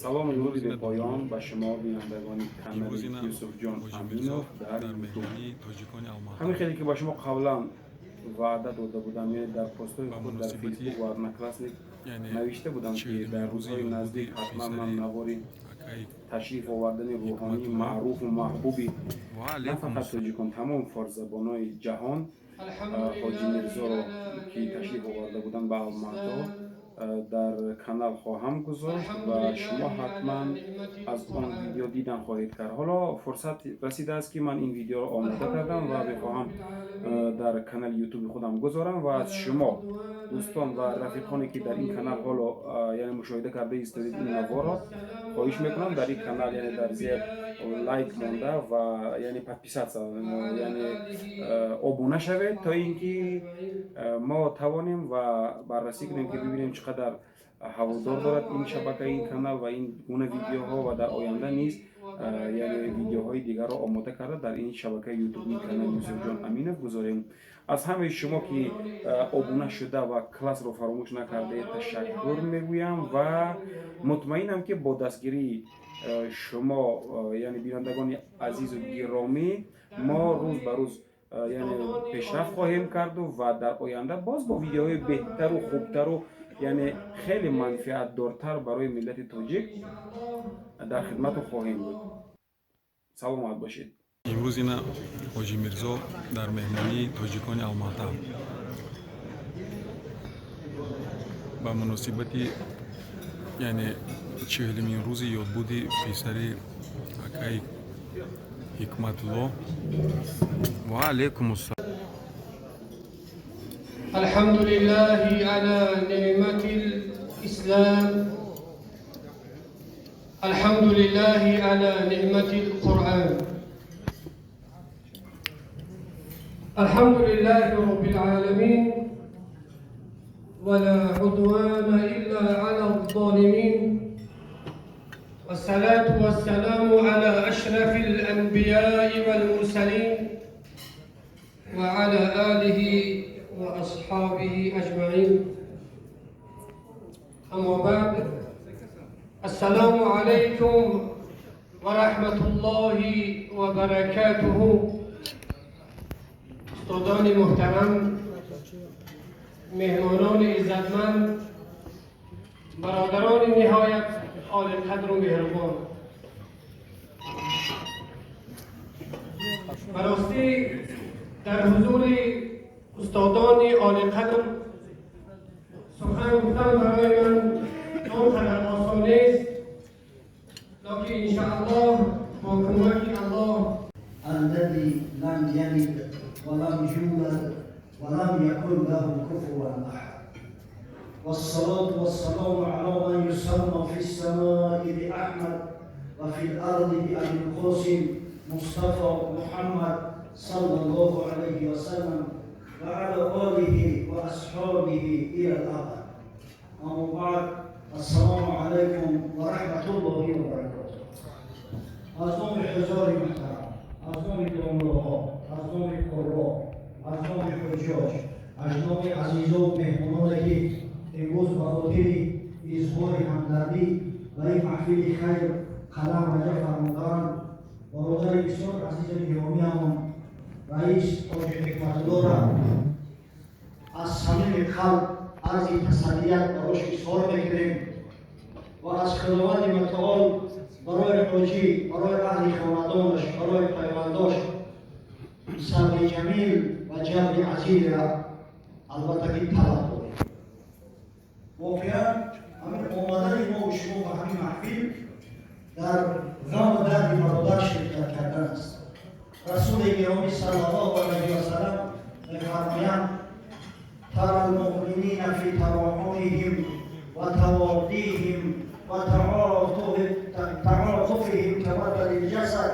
Салому дуруди Имрӯз ина бепоён домло ба шумо, бинандагони имрӯз канали ина Юсуфҷон Ҳоҷи Аминов Мирзо дар дар Ютуб. меҳмонии тоҷикони Алмато Ҳамин хеле ки ба шумо қаблан ваъда дода будам, яъне дар постҳои ба худ дар муносибати Фейсбук ва Одноклассник яъне навишта будам, ки чеҳилумин дар рӯзи рӯзҳои ёдбуди наздик ҳатман ман писари навори акаи ташриф овардани рӯҳонии Ҳикматулло. маъруфу маҳбуби Ва на алайкум фақат тоҷикон, тамоми форсзабонои ҷаҳон, Ҳоҷи Мирзоро, ки ташриф оварда буданд ба Алмато, дар канал хоҳам гузошт ва шумо ҳатман аз он видео дидан хоҳед кард. Ҳоло фурсат расидааст, ки ман ин видеоро омода кардам ва мехоҳам дар канали Ютуби худам гузорам ва аз шумо, дӯстон ва рафиқоне, ки дар ин канал ҳоло, яъне, мушоҳида карда истодед ин наворро, хоҳиш мекунам, дар ин канал, яъне, дар зер лайк монда ва, яъне, подписаться, яъне, обуна шавед, то ин ки мо тавонем ва баррасӣ кунем, ки бибинем, чӣ қадар ҳаводор дорад ин шабака, ин канал ва ин гуна видеоҳо, ва дар оянда низ, яъне, видеоҳои дигарро омода карда, дар ин шабакаи Ютуби канали Юсуфҷон Аминов гузорем. Аз ҳамаи шумо, ки обуна шуда ва классро фаромӯш накардаед, ташаккур мегӯям ва мутмаинам, ки бо дастгирии шумо, яъне, бинандагони азизу гиромӣ, мо рӯз ба рӯз, яъне, пешрафт хоҳем карду ва дар оянда боз бо видеоҳои беҳтару хубтару, яъне, хеле манфиатдортар барои миллати тоҷик дар хидмату хоҳем буд. Саломат бошед. Имрӯз ина Ҳоҷи Мирзо дар меҳмонии тоҷикони Алмато ба муносибати, яъне, чеҳилумин рӯзи ёдбуди писари акаи Ҳикматулло. Ва алайкум ассалом. الحمد لله على نعمة الإسلام، الحمد لله على نعمة القرآن، الحمد لله رب العالمين، ولا عدوان إلا على الظالمين، والصلاة والسلام على أشرف الأنبياء والمرسلين وعلى آله وأصحابه أجمعين. أما بعد، السلام عليكم ورحمة الله وبركاته. استادان محترم، مهمانان عزتمند، برادران نهایت عالیقدر و مهربان، براستی در حضور استادان عالیقدر سخن گفتن برای من آنقدر آسان نیست، لکن انشاءالله با کمک الله. الذي لم يلد ولم يولد ولم يكن له كفوا احد، والصلاه والسلام على من يسمى في السماء باحمد وفي الارض بابي القاسم مصطفى محمد صلى الله عليه وسلم وعلى اله واصحابه الى الابد. اما بعد، السلام عليكم ورحمه الله وبركاته. از نام حضار محترم، از نام داملاها، از نام قرا، از نام حجاج، از نام عزیزا و مهمانانی که امروز به خاطر اظهار همدردی و این محفل خیر قدم رجا فرمودند، برادر بسیار عزیز گرامیمان رئیس حاج حکمتالله را از صمیم قلب عرض تسلیت براش اظهار میکنیم و از خداوند متعال برای حاجی، برای اهل خاندانش، برای پیونداش صبر جمیل و جبر عزیز را البته که طلب داریم. واقعا همین آمدن ما و شما به همین محفل در غم و درد برادر شرکت کردن است. رسول گرامی صلی الله علیه و سلم میفرمایند: ترى المؤمنین فی تراحمهم و توادیهم و تعاطفهم كمثل الجسد،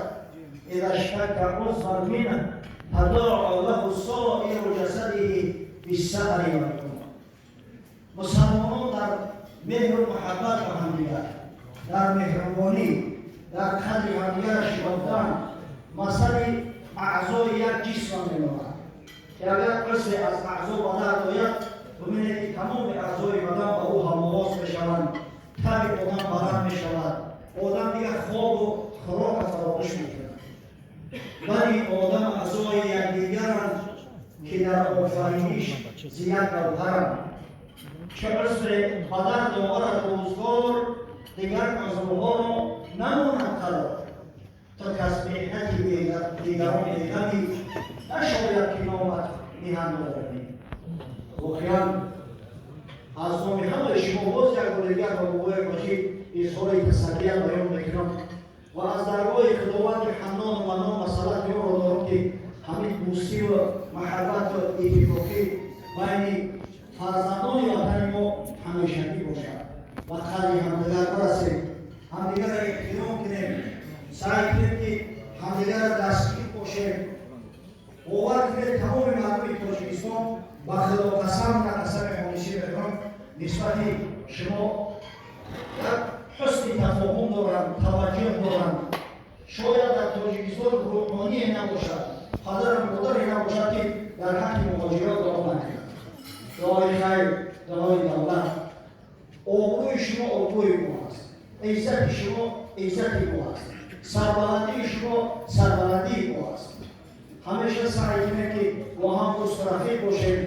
إذا اشتكى عضو منه تداعى له سائر جسده بالسهر والحمى. مسلمانان در مهر و محبت با همدیگر، در مهربانی، در قدر همدیگر شناختن، مثل اعضای یک جسم میمانند که اگر عضوی از اعضا به درد آید، ببینید که تمام اعضای بدن به او همآواز میشوند، تب آدم بلند. мешавад, одам дигар хобу хӯрока фаромӯш мекунад. Бани одам аъзои якдигаранд, ки дар офариниш зи як гавҳаранд. Чӣ узве ба дард оварад рӯзгор, дигар узвҳоро намонад қарор. То кас меҳнати дигарон беғамӣ, нашояд, ки номат ниҳанд одамӣ. Воқеан, аз номи ҳамаи шумо боз як бори дигар ба бобои ҳоҷӣ изҳори тасаллият баён мекунам ва аз даргоҳи Худованди Ҳаннону Маннон масъалати ёро дорам, ки ҳамин дӯстию маҳаббату иттифоқӣ байни фарзандони ватани мо ҳамешагӣ бошад. Ба қадри ҳамдигар барасем, ҳамдигарро эҳтиром кунем, саъй кунем, ки ҳамдигарро дастгир бошем. Бовар кунед, тамоми мардуми Тоҷикистон, ба Худо қасам, на қасами ҳонисӣ мекунам, нисбати шумо як ҳусни тафоҳум доранд, таваҷҷӯҳ доранд. Шояд дар Тоҷикистон рӯҳоние набошад, падару модаре набошад, ки дар ҳаққи муҳоҷирот дуо накунад. Дуои хайр, дуои давлат. Обрӯи шумо обрӯи мо аст, иззати шумо иззати мо аст, сарбаландии шумо сарбаландии мо аст. Ҳамеша саъй кунем, ки бо ҳам дӯсту рафиқ бошем.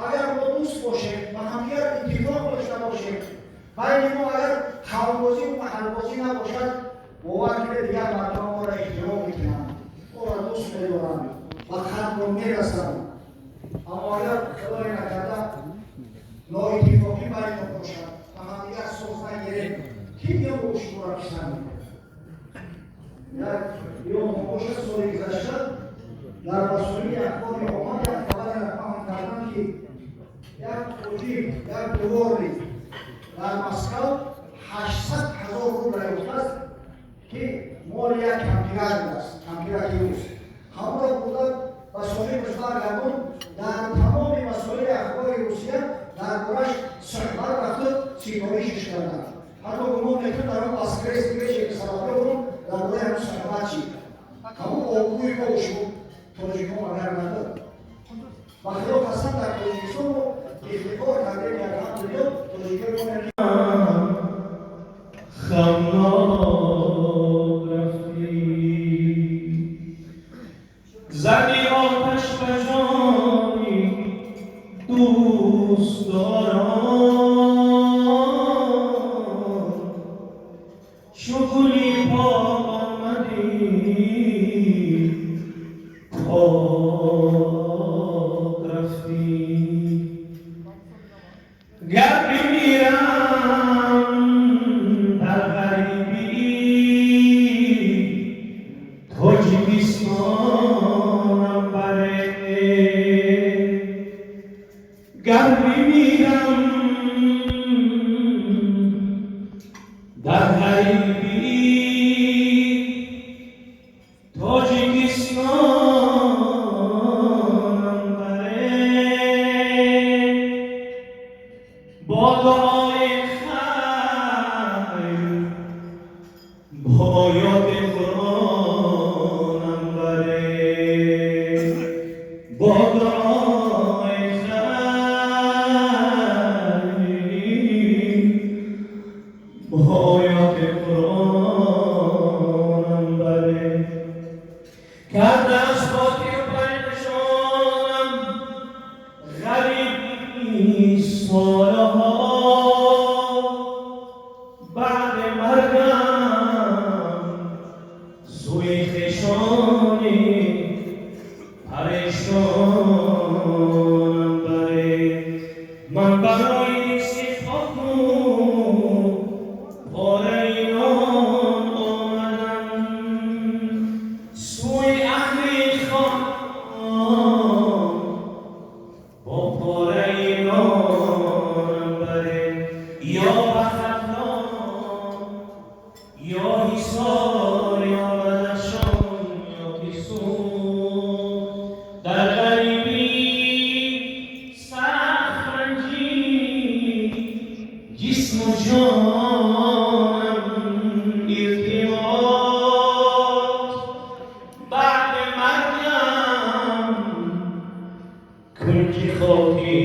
Агар мо дӯст бошем, ба ҳамдигар иттифоқ дошта бошем, байни мо агар қавмбозӣ маҳалбозӣ набошад, бовар кунед, дигар мардум моро эҳтиром мекунанд, моро дӯст медоранд, ба қадр мерасанд. Аммо агар, худое накарда, ноиттифоқӣ байни мо бошад, ба ҳамдигар соз нагирем, кӣ биё шуморо писанд мекунад? Як ёдтон бошад, соли гузашта дар васоили ахбори омма як хабаре паҳн карданд, ки як тоҷик, як дворник дар Москав 800 000 рубл ёфтааст, ки моли як кампирак будааст, кампираки рус. Ҳамонро бурда ба соҳибаш баргардон. Дар тамоми васоили ахбори Русия дар бораш суҳбат рафту ситоришиш карданд. Ҳатто гумон мекунад, дар он воскресный вечер Соловьёв дар бораи ҳамин суҳбат чид. Ҳамон обрӯи мо шуд, тоҷикон агар набуд. Ба Худо қасам, дар Тоҷикистон мо ифтихор кардем, алҳамдулилло, тоҷикои мо. Ғамнок рафтӣ, задӣ оташ ба ҷони дӯстдорон, чу гули пок омадӣ, пок рафтӣ. Гар бимирам дар ғарибӣ, Тоҷикистонам баре. Гар бимирам дар ғарибӣ, Тоҷикистонам баре. Бо дуои хайр, бо оёти Қуръонам баре. Бо дуои хайр, бо оёти Қуръонам баре. Карда аз хотир парешонам ғарибӣ солҳо, баъди маргам сӯи хешони парешонам баре. Ман барои сифоту пораи нон омадам сӯи аҳли хон, бо пораи нонам баре. Ё ба Хатлон, ё Ҳисор, ё Бадахшон, ё ки Суғд, дар ғарибӣ сахт ранҷид ҷисму ҷонам илтимос, баъди маргам кунҷи хоки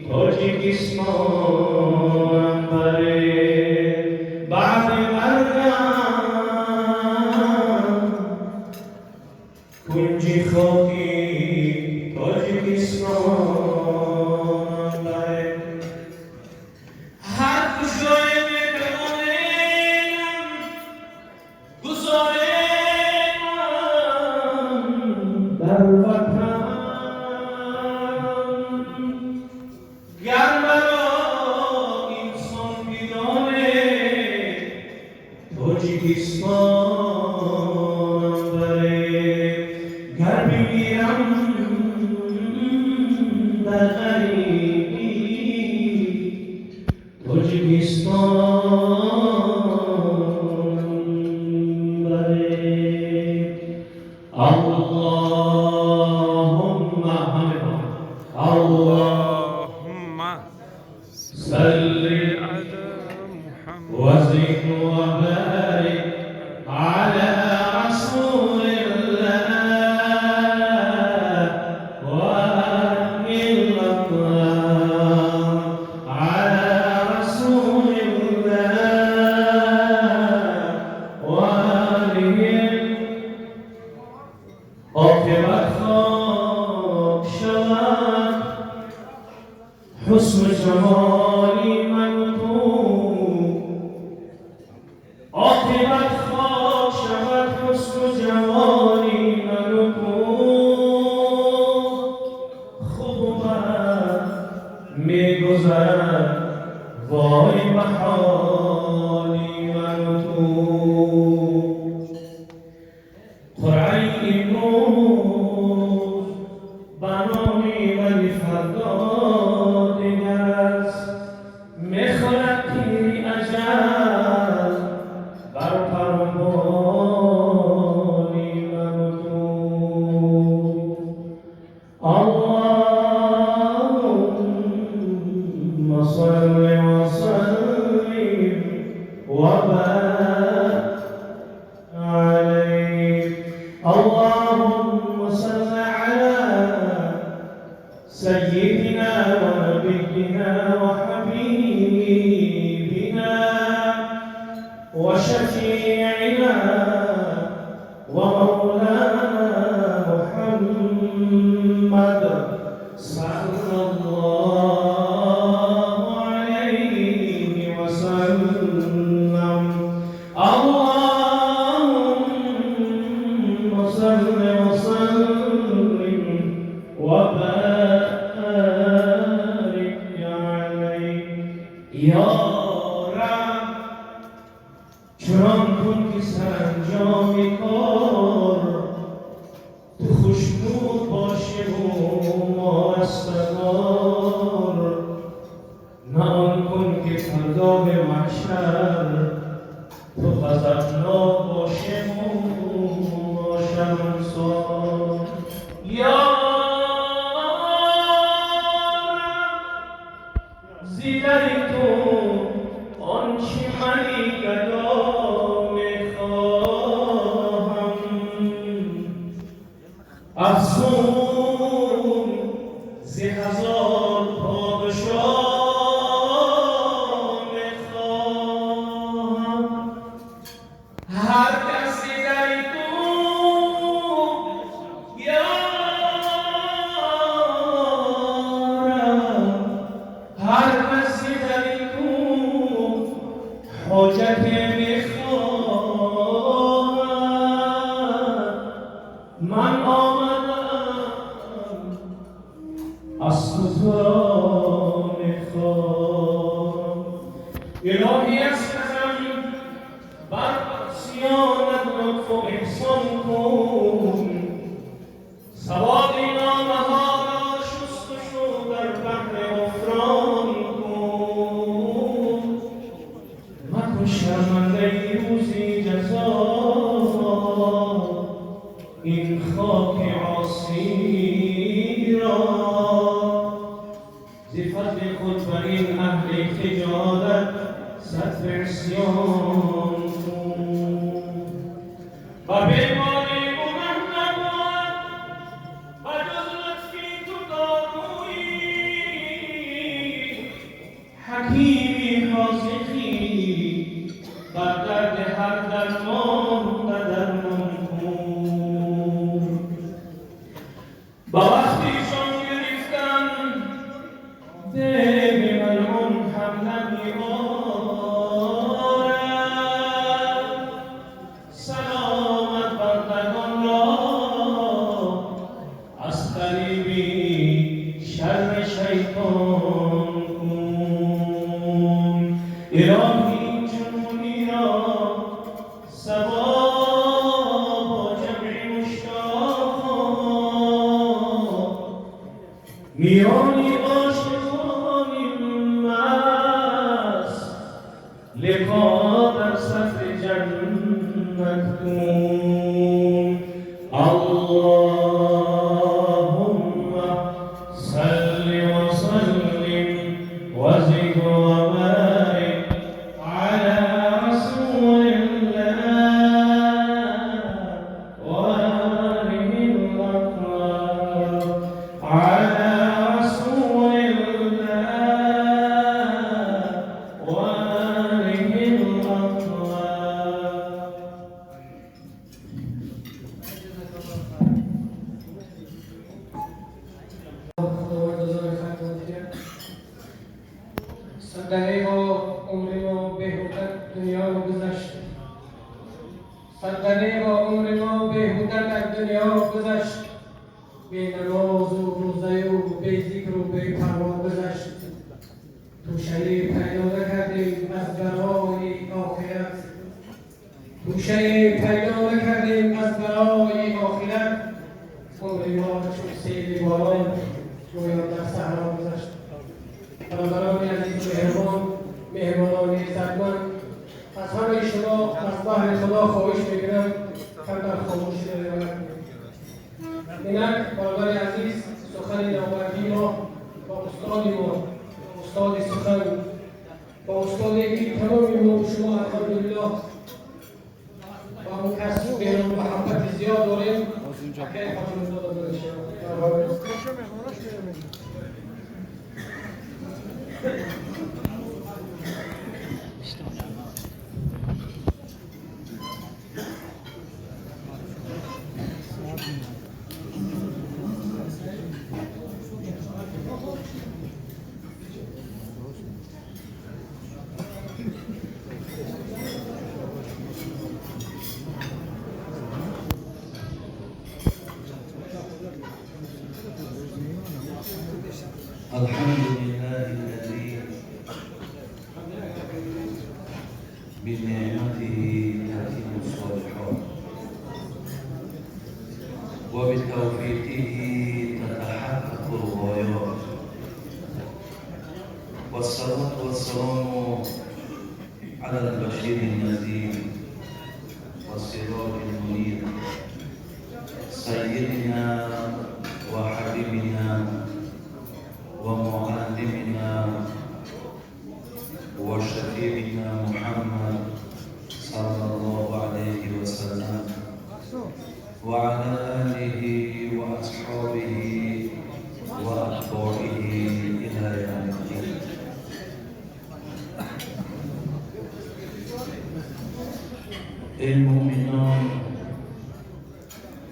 Тоҷикистонам баре. صل وزد وبارك على رسول الله وآله الأطهار، على رسول الله وآله. عاقبت خاک شود حسن جمالی من تو، عاقبت خاک شود حسن جمالی من تو. خوب و بد میگذرد، وای به حالی من تو. قرعه امروز به نامی ولی فردا دیگر است. میخورد تیری اجل بر پروالی من و تو. اللهم صل وسلم وبارك عليه. اللهم صل على سيدنا ونبينا وحبيبنا وشفيعنا ومولانا محمد صلى الله عليه وسلم. اللهم صل وسلم وبارك عليه. یا رب، چنان کن که سرانجام کار تو خوشنود باشی و ما رستگار. نه آن کن که فردا به محشر تو غضبناک باشی و ما شرمسار. یا رب، ز در تو آنچه منی گدا میخواهم، افزون ز هزار پادشاه میخواهم. هر کسی در تو، یا رب، هر کسی در تو حاجت میخواهد، من آمدم از تو تو را میخواهم. الهی، از کرم بر عاصیانت لطف و احسان کن. سواد نامه ها را شستشو در بحر غفران کن. مکن شرمنده روزی جزا این خاک عاصی را. ز فضل خود بر این اهل خجالت ستر عصیان کن. بر بیماری گنه نبود بجز لطفی تو دارویی. حکیمی حاذقی، بر درد هر درمانده درمان کن. با وقتی جان گرفتن دیو ملعون حمله می آرد، سلامت بندگان را از فریبی شر شیطان کن. الهی، این جنونی را صبا با جمع مشتاقان میان عاشقان مست لقا در صدر جنت کن. اللهم صل وسلم Саддареғо умри мо беҳуда дунё гузашт. Саддареғо умри мо беҳуда дар дунё гузашт. Бенамозу рӯзаю безикру бепарво гузашт. Тӯшае пайдо накардем аз барои охират. Тӯшае пайдо накардем аз барои охират. Умри мо чун сели борон гӯё дар саҳро гузашт. Бародарони азиз, меҳрубон, меҳмонони иззатманд, аз ҳамаи шумо аз баҳри Худо хоҳиш мекунам камтар хомӯшӣ риоят кунед. Инак бародари азиз, сухани навбатии мо бо устоди мо, устоди сухан, бо устоде ки тамоми мо шумо алҳамдулиллоҳ ба он кас меҳру муҳаббати зиёд дорем. Акай Ҳоҷи Мирзо дода мешавад. الحمد لله الذي بنعمته تتم الصالحات وبتوفيقه تتحقق الغايات، والصلاة والسلام على البشير النذير والسراج المنير سيدنا وحبيبنا ومعلمنا وشفيعنا محمد صلى الله عليه وسلم وعلى آله وأصحابه وأتباعه إلى يوم الدين. ای مؤمنان،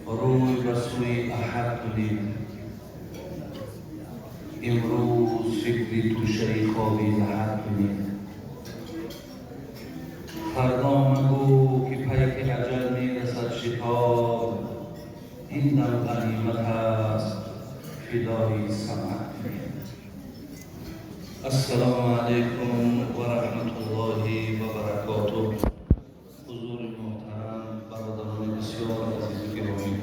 روی به سوی احد کنید. امروز فکری توشه خوابی لحد کنید. فردا مگو که پیک اجل میرسد شتاب، این دم غنیمت است فدای سمعت کنید. السلام علیکم و رحمت الله و برکاته. حضور محترم، برادران بسیار عزیز و گرامی،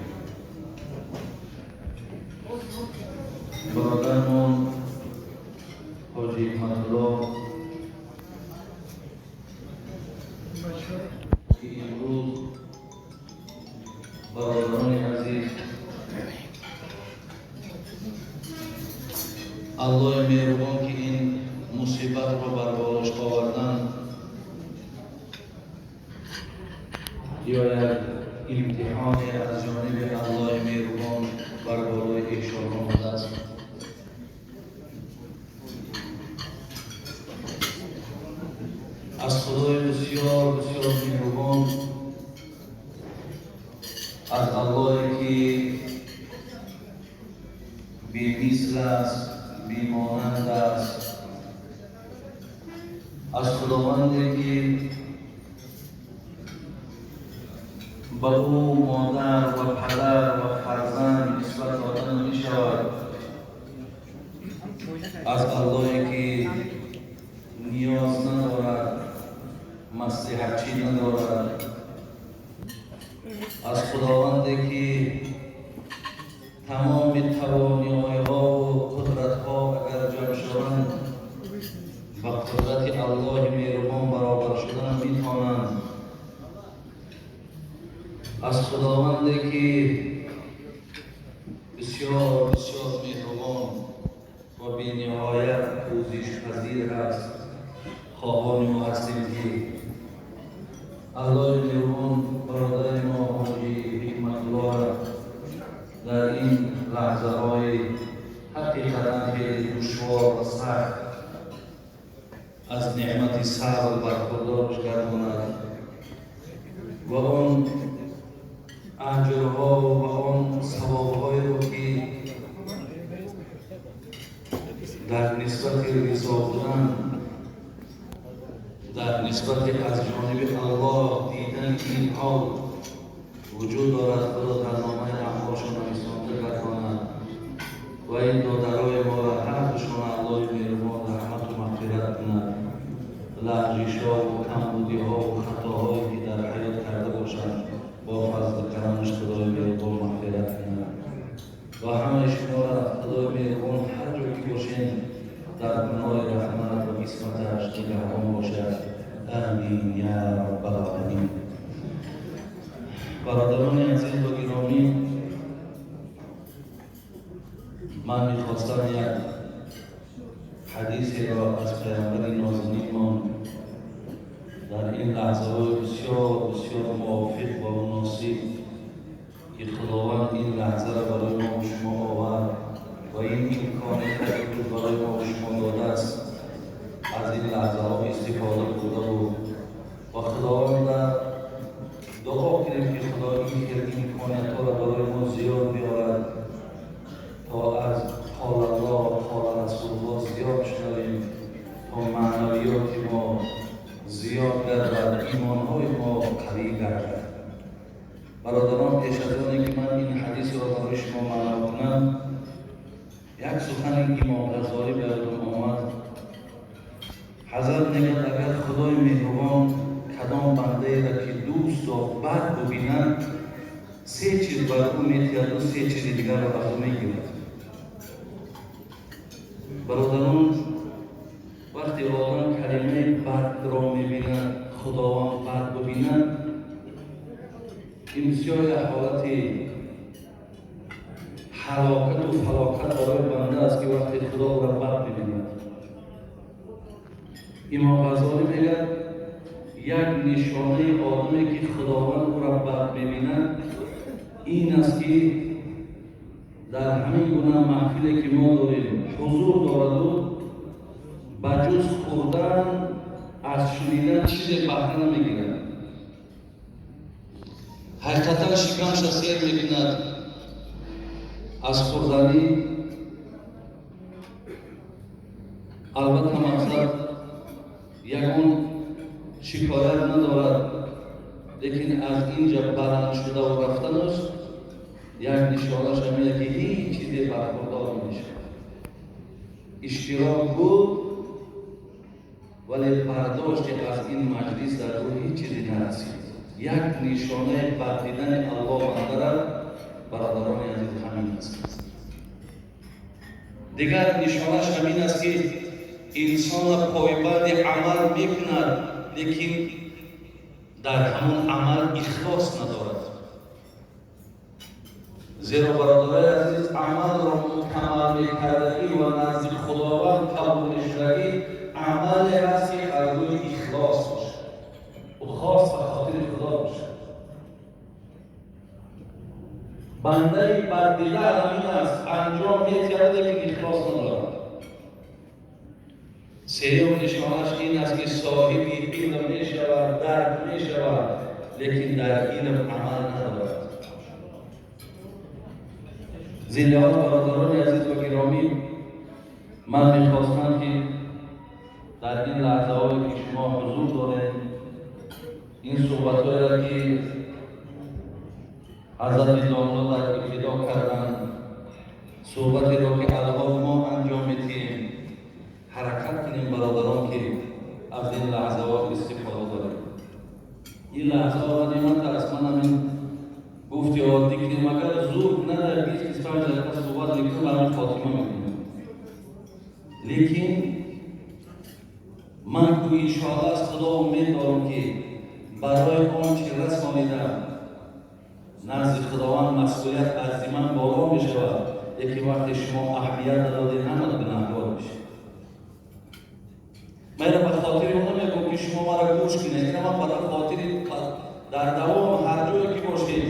برادرمان حاجی حکمت‌الله که امروز برادران عزیز الله مهربان که این مصیبت را بر بالاش آوردن یا یک امتحان از جانب الله مهربان بر بالای ایشان آمده است. از خدای بسیار بسیار مهربان، از اللهی که بی‌مثل است، بی‌مانند است، از خداوندی که به او مادر و پدر و فرزند نسبت داده نمی‌شود، از اللهی که نیاز ندارد، مصلحتچی ندارد، از خداوندی که تمام توانایی‌ها و قدرت‌ها اگر جمع شوند با قدرت الله مهربان برابر شدن می‌توانند، از خداوندی که بسیار بسیار مهربان و بی‌نهایت پوزش پذیر است، خواهان ما هستیم که الله مهربان برادر ما حاجی حکمت‌الله در این لحظه های حقیقتا خیلی دشوار و سخت از نعمت صبر برخوردارش گرداند و آن اجرها و آن ثوابهایی رو که در نسبت رضا بودن Дар нисбати аз ҷониби Аллоҳ дидани ин ҳол вуҷуд дорад, Худо дар номаи аъмолшон нависонда гардонад ва ин додарои моро ҳардушон Аллоҳи меҳрубон раҳмату мағфират кунад. Лағжишҳову камбудиҳову хатоҳое ки дар ҳаёт карда бошанд, бо фазли карамаш Худои меҳрубон мағфират кунад ва ҳамаи шуморо Худои меҳрубон ҳар ҷо ки бошем дар паноҳи раҳмат ва исматаш нигаҳбон бошад. Амин я раббал оламин. Бародарони азиз ва гиромӣ, ман мехостам як ҳадисеро аз паёмбари нозанинмон дар ин лаҳзаҳои бисёр бисёр мувофиқ ва муносиб ки Худованд ин лаҳзаро барои мо ва шумо овард ва ин имкониятро имрӯз барои мо ва шумо додааст, аз ин лаҳзаҳо истифода бурдаву ва Худованда дуо кунем ки Худо ин хел имкониятҳоро барои мо зиёд биёрад то аз қол Аллоҳ, қол Расулуллоҳ зиёд шунавем, то маънавиёти мо зиёд гардад, имонҳои мо қавӣ гардад. Бародарон, пеш аз оне ки ман ин ҳадисро барои шумо маъно кунам, як сухани Имом Ғаззолӣ ба ёдам омад. Ҳазрат мегӯяд, агар Худои меҳрубон кадом бандаеро ки дӯст дошт бад бубинад, се чиз бар ӯ метиҳаду се чизи дигарро аз ӯ мегирад. Бародарон, вақте одам калимаи бадро мебинад, Худованд бад бубинад, ин бисёр як ҳолати ҳалокату фалокат барои банда аст ки вақте Худо ӯро бад бибинад. Имом Ғаззолӣ мегӯяд, як нишонаи одаме ки Худованд ӯро бад мебинад ин аст ки дар ҳамин гуна маҳфиле ки мо дорем ҳузур дораду ба ҷуз хӯрдан аз шунидан чизе баҳра намегирад. Ҳақиқатан шикамша сер мекунад аз хӯрданӣ. Албатта мақсад ягон шикоят надорад, лекин аз инҷа баланд шудаву рафтанаш як нишонаш ҳамин ки ҳеҷ чизе бархӯрдор намешавад. Иштирок буд, вале бардошти аз ин маҷлис дар ӯ ҳеҷ чизе нарасид. Як нишонаи бад дидани Аллоҳ бандара, бародарони азиз, ҳамин аст. Дигар нишонаш ҳамин аст ки инсонро пойбанди амал мекунад, лекин дар ҳамон амал ихлос надорад. Зеро бародарои азиз, амалро мукаммал мекардагӣ ва назди Худованд қабул мешудагӣ амале аст ки аз рӯи ихлос бошад, ӯ хос ба хотири Худо бошад. Бандаи баддида ҳамин аст, анҷом метиҳад, лекин ихлос надорад. Сеюм нишонаш ин аст ки соҳиби илм мешавад, дарк мешавад, лекин дар илм амал надорад. Зин лиҳоз бародарони азиз ва гиромӣ, ман мехостам ки дар ин лаҳзаҳое ки шумо ҳузур доред, ин суҳбатҳоеро ки ҳазрати домло дар ибтидо карданд, суҳбатеро ки алҳол мо анҷом медиҳем, ҳаракат кунем бародарон ки аз ин лаҳзаҳо истифода дорем. Ин лаҳзаҳо ғанимат аст. Ман ҳамин гуфти оддӣ кунем, агар зуд на дар 20-25 дақиқа суҳбат мекунем, барои хотима мекунем. Лекин ман ку иншоаллоҳ аз Худо умед дорам ки барои он чи расонидам назди Худованд масъулият аз ман боло мешавад, лекин вақте шумо аҳамият надодед, ҳама гунаҳкор мешавед. Ман инро ба хотири он намегӯям ки шумо маро гӯш кунед, инро ман барои хотири дар давом ҳар ҷое ки бошед,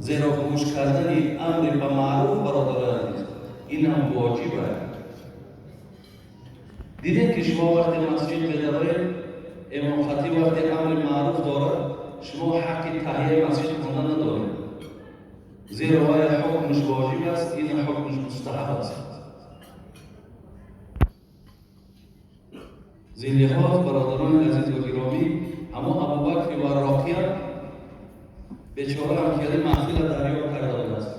зеро гӯш кардани амри ба маъруф, бародарони азиз, инам воҷиб аст. Дидем ки шумо вақте масҷид медароед, имом хатиб вақте амри маъруф дорад, шумо ҳаққи таҳияи масҷид хонда надоред, зеро вай ҳукмш воҷиб аст, ин ҳукмш мустаҳаб аст. Зин лиҳоз, бародарони азиз ва гиромӣ, ҳамон Абубакри Варроқия бечора ҳам хеле маҳфила дарёфт карда будааст.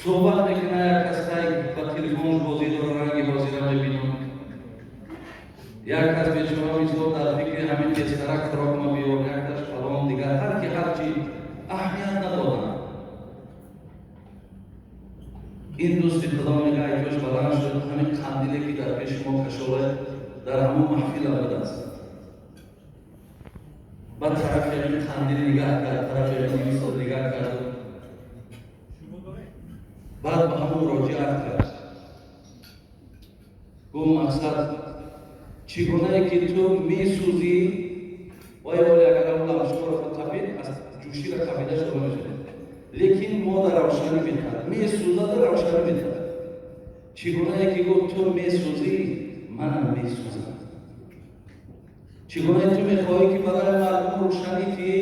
Суҳбат мекунад, як кас хай ба телефонш бозӣ дора, ранги бозира мебинам. Як кас бечора мисол дар фикри ҳамин тезтарак хӯрокма биёр, якташ фалон, дигар ҳар ки ҳарчи аҳамият надоданд. Ин дӯсти худо мега, айҷош баланд шуд, ҳамин қандиле ки дар пеши мо кашоле дар ҳамон маҳфила будааст. Баъд тарафи ҳамин қандил нигаҳ кард, тарафи ҳамин юсуф нигаҳ кард, баъд ба ҳамон муроҷиат кард. Гуфт мақсад чӣ гунае ки ту месӯзӣ, вай оли агар он ламшкоро худ қапид, аз ҷӯшира қапида шуда мешавад, лекин мо дар равшанӣ медиҳад, месӯзаду равшанӣ медиҳад. Чӣ гунае ки гуфт ту месӯзӣ, манам месӯзам. Чӣ гунае ту мехоҳӣ ки барои мардум рӯшанӣ тиҳӣ,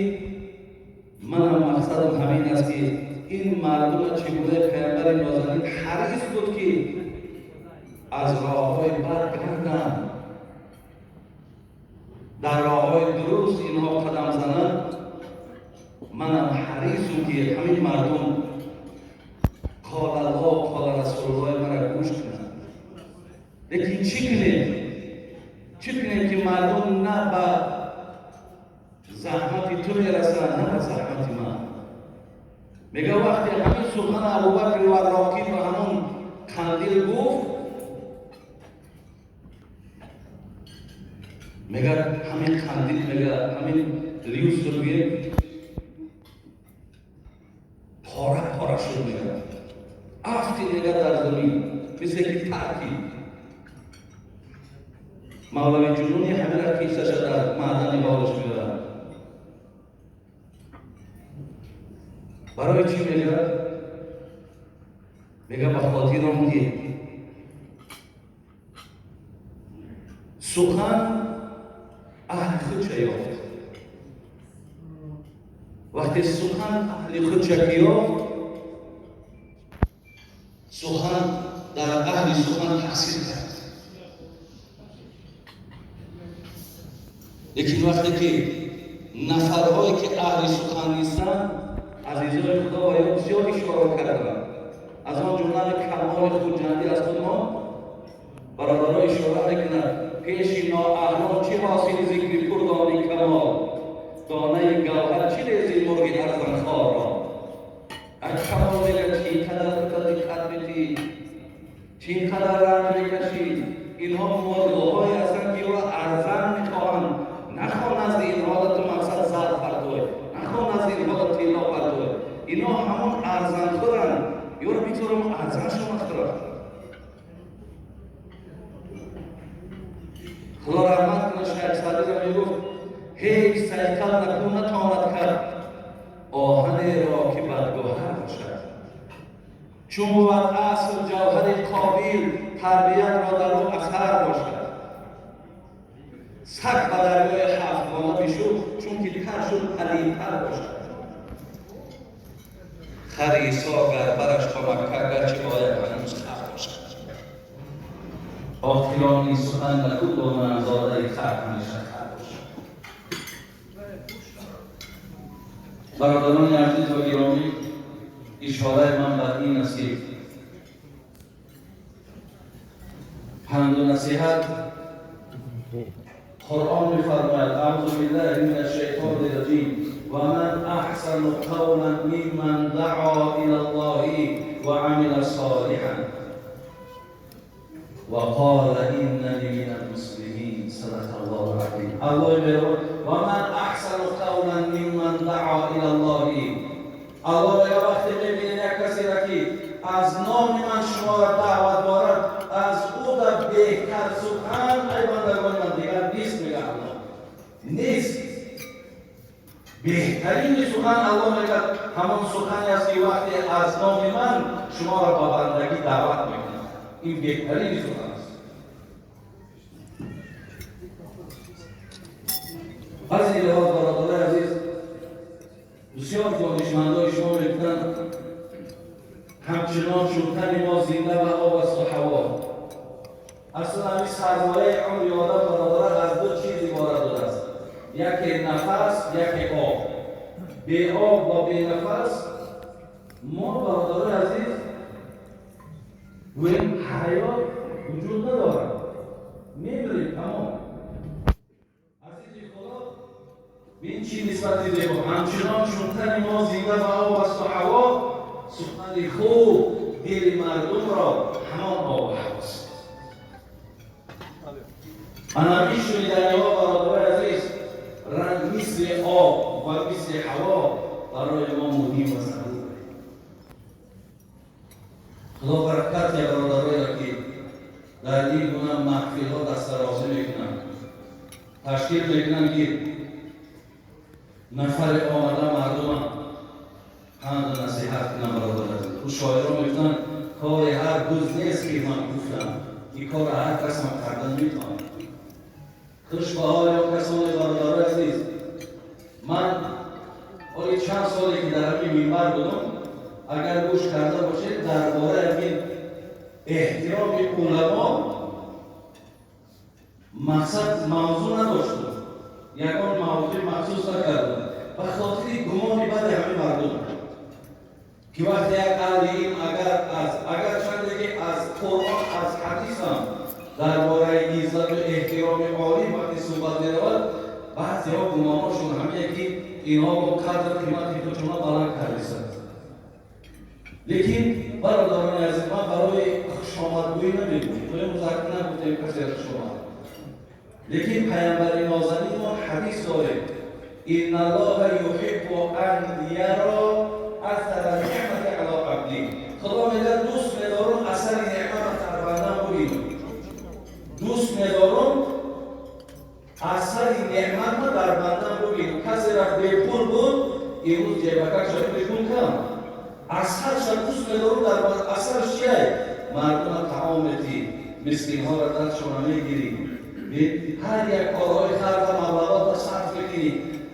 манам мақсадам ҳамин аст ки ин мардума чӣ гунаи паямбари нозанин ҳарис буд ки аз роҳҳои бад гарданд, дар роҳҳои дуруст инҳо қадам зананд. Манам ҳарисум ки ҳамин мардум қол Аллоҳ, қол Расулуллоҳ мара гӯш кунанд. Лекин чӣ кунем? Чӣ кунем ки мардум на ба заҳмати ту мерасанд, на ба заҳмати ман? Мега вақте ҳамин сухан Абубакри Варроқӣ ба ҳамон қандил гуфт, мега ҳамин қандил, мега ҳамин люстр пора пора шуд, мега афти, мега дар замин мисле ки тарки. Мавлави Ҷунуни ҳамина қиссаша дар маъдани ҳолаш меорад. Барои чӣ мегӯяд? Мега ба хотир он ки сухан аҳли худша ёфт. Вақте сухан аҳли худша ки ёфт, сухан дар аҳли сухан таъсир кард. Лекин вақте ки нафарҳое ки аҳли сухан нестанд, азизои худо ва ё бисёр ишора карданд, аз он ҷумла камоли хуҷандӣ аз худ мо бародаро ишора мекунад: пеши ноаҳлон чӣ ҳосили зикри пурдони камол, донаи гавҳар чӣ рези мурғи арзанхорро. Ай камол мега чӣ қадар диққат метӣ, чӣ қадар ранг мекашӣ, инҳо мурғҳое ҳастанд ки ӯро арзан мехоҳанд. Нахоҳ назди инҳо ту мақсад зар пардой, нахоҳ назди инҳо тилло пардой, инҳо ҳамон арзанхӯранд, ёро бигзорам арзаншон хӯранд. Худо раҳмат кунад, Шайх Саъдиро мегуфт: ҳеҷ сайқал накун натавонад кард оҳанеро ки бадгоҳар бошад. Чун бувад асл ҷавҳари қобил, тарбиятро дар ӯ асар бошад. Саг ба дарёи ҳафтгона бишуд, чунки тар шуд палидтар бошад. Хар Исо гар бараш ба Макка, гарчи бояд ҳанӯз хар бошад. Оқилони сухан накӯ донанд, зодаи хар ҳамеша хар бошад. Бародарони азиз ва гиромӣ, ишораи ман бар ин аст ки панду насиҳат Қуръон мефармояд: аъузу биллаҳи мина шайтони раҷим, ва ман аҳсану қавлан мимман даъо илаллоҳи ва амила солиҳан ва қола иннани минал муслимин. Садақаллоҳул азим. Аллоҳ мегӯяд: ва ман аҳсану қавлан мимман даъо илаллоҳи. Аллоҳ мегӯяд вақте мебинед як касеро ки аз номи ман шуморо даъват дорад, аз ӯ дар беҳтар сухан ай бандагони ман дигар нест. Мегӯяд Аллоҳ нест. Беҳтарини сухан Аллоҳ мегӯяд ҳамон сухане аст ки вақте аз номи ман шуморо ба бандагӣ даъват мекунад. Ин беҳтарини сухан аст. Аз ин лиҳоз бародарои азиз, бисёр донишмандои шумо мегӯянд ҳамчунон чун тани мо зинда ба об аст ва ҳаво, Аслан ҳамин сармояи умри одам бародарон аз ду чиз иборат будааст: яке нафас, яке об. Бе об ва бе нафас мо бародарони азиз гӯем ҳаёт вуҷуд надорад, мемирем тамом. Азизи Худо, бин чӣ нисбати зебо, ҳамчунон чун тани мо зинда ба об асту ҳаво, сухани хуб дили мардумро ҳамон об ҳавост. Ана ин шуниданиҳо бародарони азиз ранг мисли об ва мисли ҳаво барои мо муҳим ва зарур. Худо баракат диҳад бародароеро ки дар ин гуна маҳфилҳо дастдарозӣ мекунанд, ташкил мекунанд ки нафаре омада мардума панду насиҳат кунанд. Бародари азиз, ӯ шоирон мегуфтанд кори ҳар гуз нест ки ман гуфтам, ин корро ҳар кас ҳам карда наметавонад. Хуш ба ҳоли он касоне бародарои азиз, ман оли чанд соле ки дар ҳамин минбар будам, агар гӯш карда бошед дар бораи ҳамин эҳтироми уламо мақсад мавзӯъ надоштам, ягон мавзӯи махсус накардам, ба хотири гумони бади ҳамин мардум ки вақте як аҳли илм агар чанде ки аз Қуръон, аз ҳадисам дар бораи иззату эҳтироми олим вақте суҳбат меравад, баъзеҳо гумонҳошон ҳамине ки инҳо бо қадру қимати худшона баланд кардисанд. Лекин бародарони азиз, ман барои хушомадгӯӣ намегӯям, то музаккир нагуфтем касе хушомад, лекин паямбари нозанин мо ҳадис дорем: инналлоҳа юҳиббу ан яро асара неъмати ало абди. Худо мегӯяд дӯст медорам асари неъмат дар бандам бубинам, дӯст медорам асари неъматро дар бандам бубинам. Касе рафт бепул буд, имрӯз ҷебакашро пулишон кам, асарша дӯст медорам дар асарш чия? Мардума таом метӣ, мискинҳоро дастшона мегирӣ, ҳар як корҳои хайрро маблағотро сарф мекунӣ.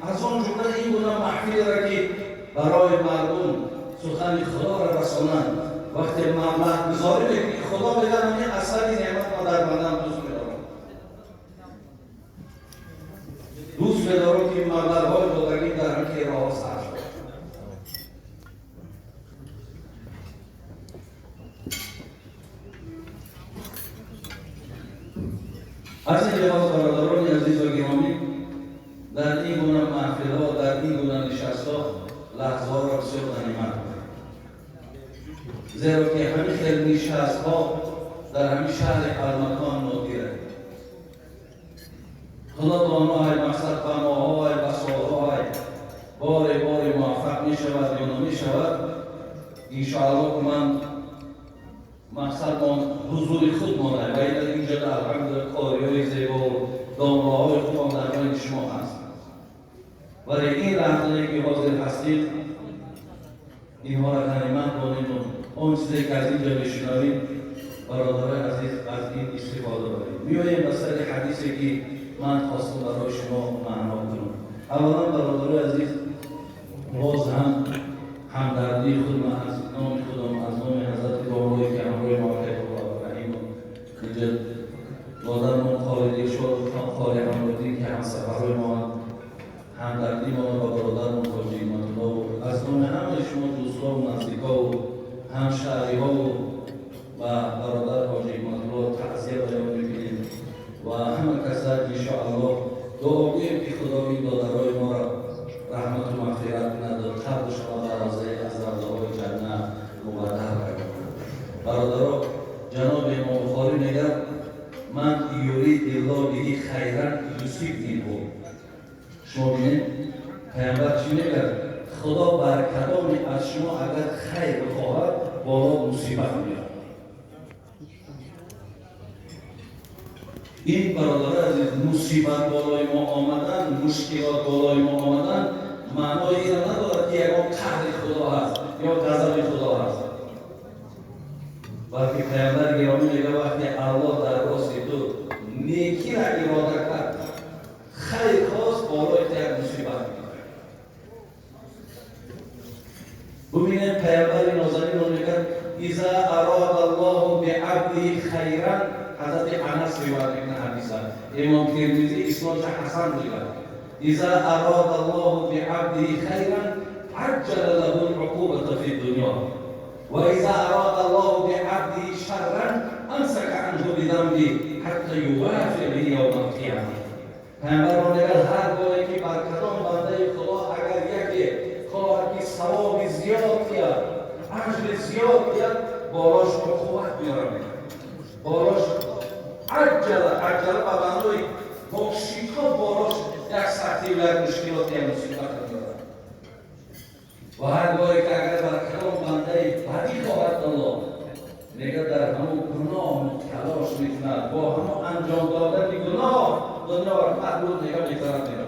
Аз он ҷумла ин гуна маҳфилеро ки барои мардум сухани Худоро расонанд, вақте маблағгузорӣ мекунӣ, Худо мегӯяд ҳамин асари неъматро дар бандам дӯст медорам, дӯст медорам ки маблағҳои додагӣ дар ҳамин роҳҳо сарф шавад. Аз ин лиҳоз бародарони азизу гиромӣ, дар ин гуна маҳфилҳо, дар ин гуна нишастҳо лаҳзаҳоро бисёр ғанимат кунед, зеро ки ҳамин хел нишастҳо дар ҳамин шаҳри Алмато ҳам нодиранд. Худо доноҳай, мақсад ба моҳҳоай, ба солҳоай, боре боре муваффақ мешавад ё намешавад. Иншоаллоҳ ки ман мақсадмон ҳузури худ монад ва инҷо алҳамдулилла кориҳои зебо домлаҳои хубам дар байни шумо ҳаст. Вале ин лаҳзае ки ҳозир ҳастед, инҳоро ғанимат донем ва он чизе ки аз инҷо мешунавем, бародарои азиз, аз ин истифода барем. Меоем ба сари ҳадисе ки ман хостам барои шумо маъно кунам. Аввалан бародарои азиз, боз ҳам ҳамдардии худро аз номи худам, аз номи ҳазрати домлое ки ҳамроҳи мо Раҳим инҷо модармон қори Дилшод, қори Ҳамруддин ки ҳамсафарҳои мо, ҳамдардии моро ба бародармон Ҳоҷи Ҳикматулло аз номи ҳамаи шумо дӯстҳо ва наздикҳо ва ҳамшаҳриҳо ва бародар Ҳоҷи Ҳикматулло таъзия баён мекунем ва ҳама каса иншоаллоҳ дуо гӯем ки Худо ин додарои моро раҳмату мағфират кунад ва қабршонро ба равзаи аз равзаҳои ҷаннат мубаддал гардонад. Бародаро, ҷаноби Имом Бухорӣ мегӯяд: ман юридиллоҳ биҳи хайран юсиб минҳу. Шумо бинед, паямбар чӣ мегӯяд? Худо бар кадоме аз шумо агар хайр бихоҳад, боло мусибат меорад. Ин бародари азиз, мусибат болои мо омадан, мушкилот болои мо омадан маънои инро надорад ки ягон қаҳри Худо ҳаст ё ғазаби Худо ҳаст, балки паямбари гиромӣ мегӯяд вақте Аллоҳ дар рости ту некиро ирода кард, хайр хост, болои ту як мусибат меорад. Бубинед, паямбари нозанин мегӯяд: иза арада Аллоҳу биабдиҳи хайран Ҳазрати Анас ривоят мекунад ҳадиса, Имом Тирмизӣ иснодаш ҳасан мегӯяд: إذا أراد الله بعبده خيرا عجل له العقوبة في الدنيا وإذا أراد الله بعبده شرا أمسك عنه بذنبه حتى يوافي به يوم القيامة. پیامبر میگه هر گاهی که بر کدام بنده خدا اگر یکی خواهد که ثواب زیاد بیاد، اجر زیاد بیاد، بالاش عقوبت میاره، بالاش عجل عجل به معنای با شتاب بالاش یک سختی و یک مشکلات، یک مصیبت میاره. و هر گاهی که اگر بر کدام بنده بدی خواهد الله، میگه در همون گناه تلاش میکند، با همون انجام دادن گناه دنیا را پهلو نگاه میکند میره.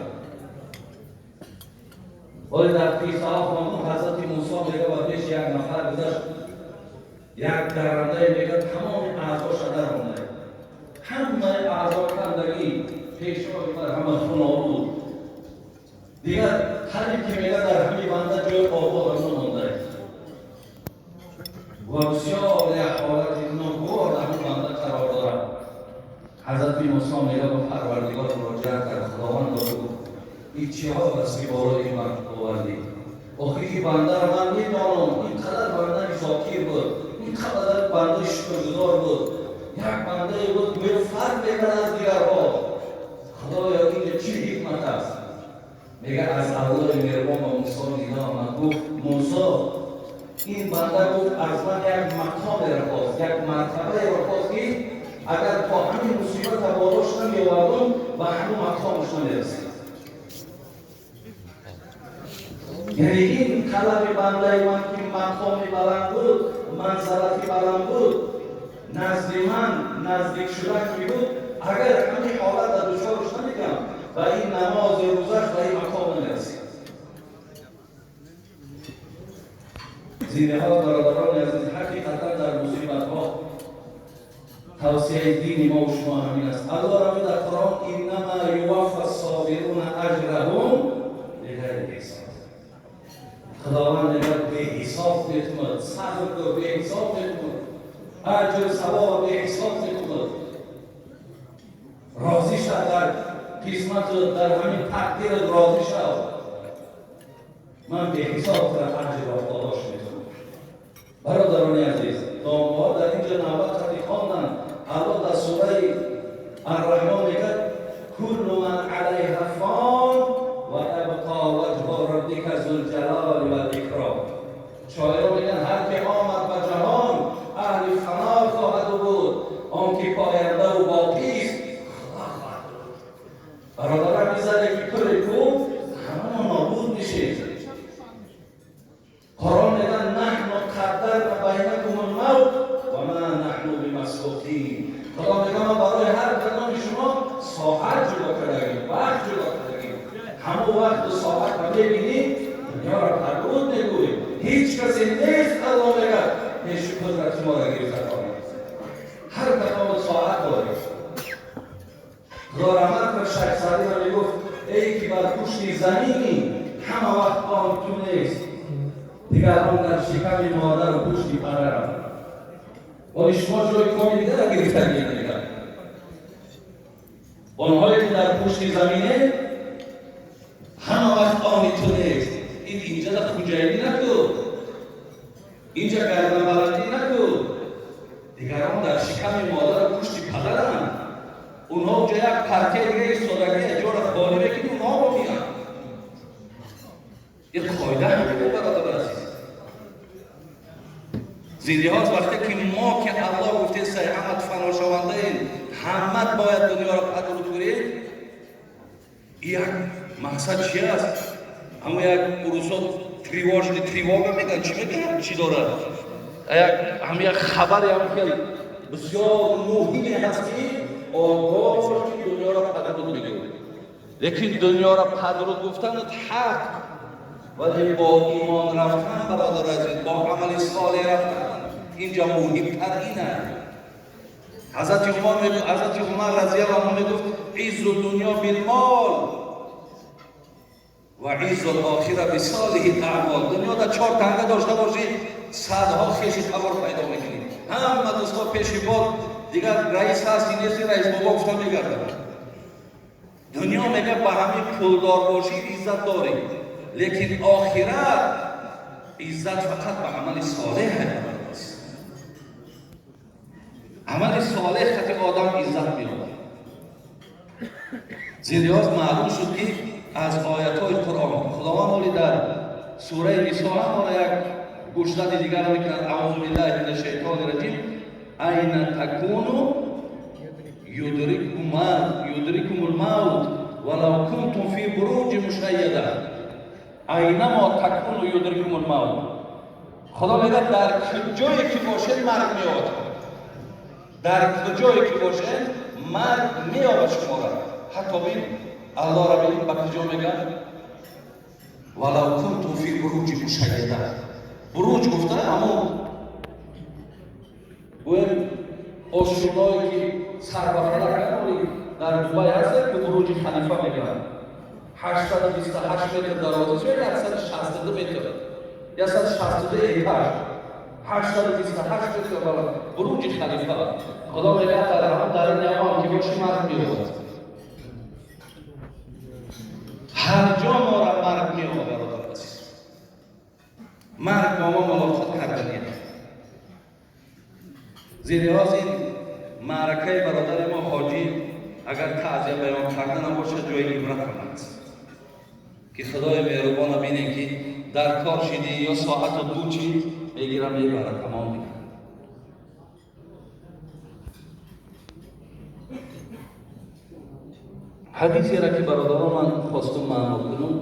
ولی در قصه خواندم حضرت موسی میگه با پیش یک نفر گذشت، یک درنده، میگه تمام اعضاش در آمده، همه اعضا کندگی، پیشای بر همه خون آلود، دیگر قریب که میگه در همین بنده جای آباد نمانده و بسیار یک حالت ناگوار در همین بنده قرار دارد. حضرت موسی میگه به پروردگار مراجعه کرد، خداوند گفت این چه ها است که بالای من آوردی؟ آخه که بنده را من میدانم، اینقدر بنده ذاکر بود، اینقدر بنده شکرگزار بود، یک بنده بود گویا فرق میکرد از دیگرها. خدایا این چه حکمت است؟ میگه از الله مهربان به موسی نگاه آمد، گفت موسی این بنده گفت از من یک مقام را خواست، یک مرتبه را خواست که اگر تا همین مصیبت بالاش نمیآوردم به همون مقامش نمیرسید. یعنی این طلب بنده من که مقام بلند بود، منزلت بلند بود، نزد من نزدیک شدن که بود، اگر همین حالت را دچارش نمیکردم و این نماز روزش و این مقام نمیرسید. زینه ها برادران عزیز، حقیقتا در مصیبت ها توصیه دین ما و شما همین است. الله رب در قرآن انما یوفى الصابرون اجرهم بغیر حساب. خداوند میگه به حساب میکند، صبر کن، به حساب میکند، اجر ثواب به حساب میکند. راضی شو در قسمت، در همین تقدیر راضی شو. من به حساب در اجر و پاداش میکنم. برادران عزیز، دامها در اینجا نوبت قدی خواندن. الله در سوره الرحمن میگه کل من علیها فان و ابقا وجه ربک ذو الجلال و الاکرام. شاعران میگن هر که آمد به جهان اهل فنا خواهد بود، آن که پاینده و باقی است خدا خواهد بود. برادران میزنه که کل کو همه نابود میشه. قرآن میگه نحن قدرنا بینکم الموت و ما نحن بمسبوقین. خدا میگه ما برای هر کدام شما ساعت جدا کردیم، وقت جدا کردیم. همون وقت و ساعت رو میبینید دنیا را پرود میگویید. هیچ کسی نیست الله میگه پیش قدرت ما را گرفته خواهد. هر کدام ساعت داریم. خدا رحمت کنه شیخ سعدی را میگفت ای که بر پشت زمینی همه وقت آن تو نیست، دیگران در شکم مادر و پشت پدرم. ولی شما جای کامی دیگر را گرفتن می‌کنید. آنهایی که در پشت زمینه همه وقت آنی تو نیست. این اینجا در خوجایلی نکن، اینجا گردن بلندی نکن. دیگران در شکم مادر و پشت پدرم. اونها اونجا یک پرکه دیگه ایستادگی جا را خالی بکنی، اونها رو میان. یک قاعده همین برادر عزیز. زندگی هاست وقتی که ما که الله گفته سعی همت فنا شونده ایم، همت باید دنیا را پدرود کنید. یک مقصد چی است؟ همون یک روسا تریواژنی تریواگا میگن، چی میگن؟ چی دارد؟ یک هم یک خبری هم که بسیار مهمی هست که آگاه که دنیا را پدرود میگوید. لیکن دنیا را پدرود گفتن حق، ولی با ایمان رفتن برادر عزیز، با عمل صالح رفتن اینجا مهمتر اینه. حضرت عمر رضی الله عنه میگفت عز الدنیا بالمال و عز الاخره بصالح الاعمال. دنیا در 4 تنگه داشته باشی صدها خویش تبار پیدا میکنی. همه دوستا پیش باد дигар раис ҳасти нести, раис бобо гуфта мегардад. Дунё мега ба ҳамин пулдор бошӣ иззат дорӣ, лекин охират иззат фақат ба амали солеҳ аст. Амали солеҳ хати одам иззат меёбад. Зеро маълум шуд ки аз оятҳои Қуръон Худованд оли дар сураи Нисо ҳам як гӯшзади дигар мекунад. Аъузу биллаҳи минаш шайтони раҷим. Айна такуну юдрикумул мавт валав кунтум фи буруҷи мушайяда. Айнамо такуну юдрикумул мавт. Худо мегӯяд дар куҷое ки бошед марг меёбад. Дар куҷое ки бошед марг меёбад шуморо. Ҳатто бин Аллоҳ ра бин ба куҷо мегӯяд? Валав кунтум фи буруҷи мушайяда. Буруҷ гуфта ҳамон гӯем ошёное ки сар ба фалак дар Дубай ҳастед ки буруҷи Халифа мегӯянд. 828 метр дарозиш 162 метр, 162 этаж, 828 метр бала буруҷи Халифа. Худо мегӯяд дар ҳамон дар ин ямон ки боши марг меёбад. Ҳар ҷо моро марг меёбад, бародар азиз. Марг бо мо мулоқот кардани. Зеро ин маъракаи бародари мо ҳоҷӣ агар таъзия баён карда набошад, ҷои ибрат ҳам аст ки Худои меҳрубона бинем ки дар кор шидӣ ё соату ду чи мегира мебарад, тамом мекунад. Ҳадисеро ки бародарон ман хостум маъно кунам,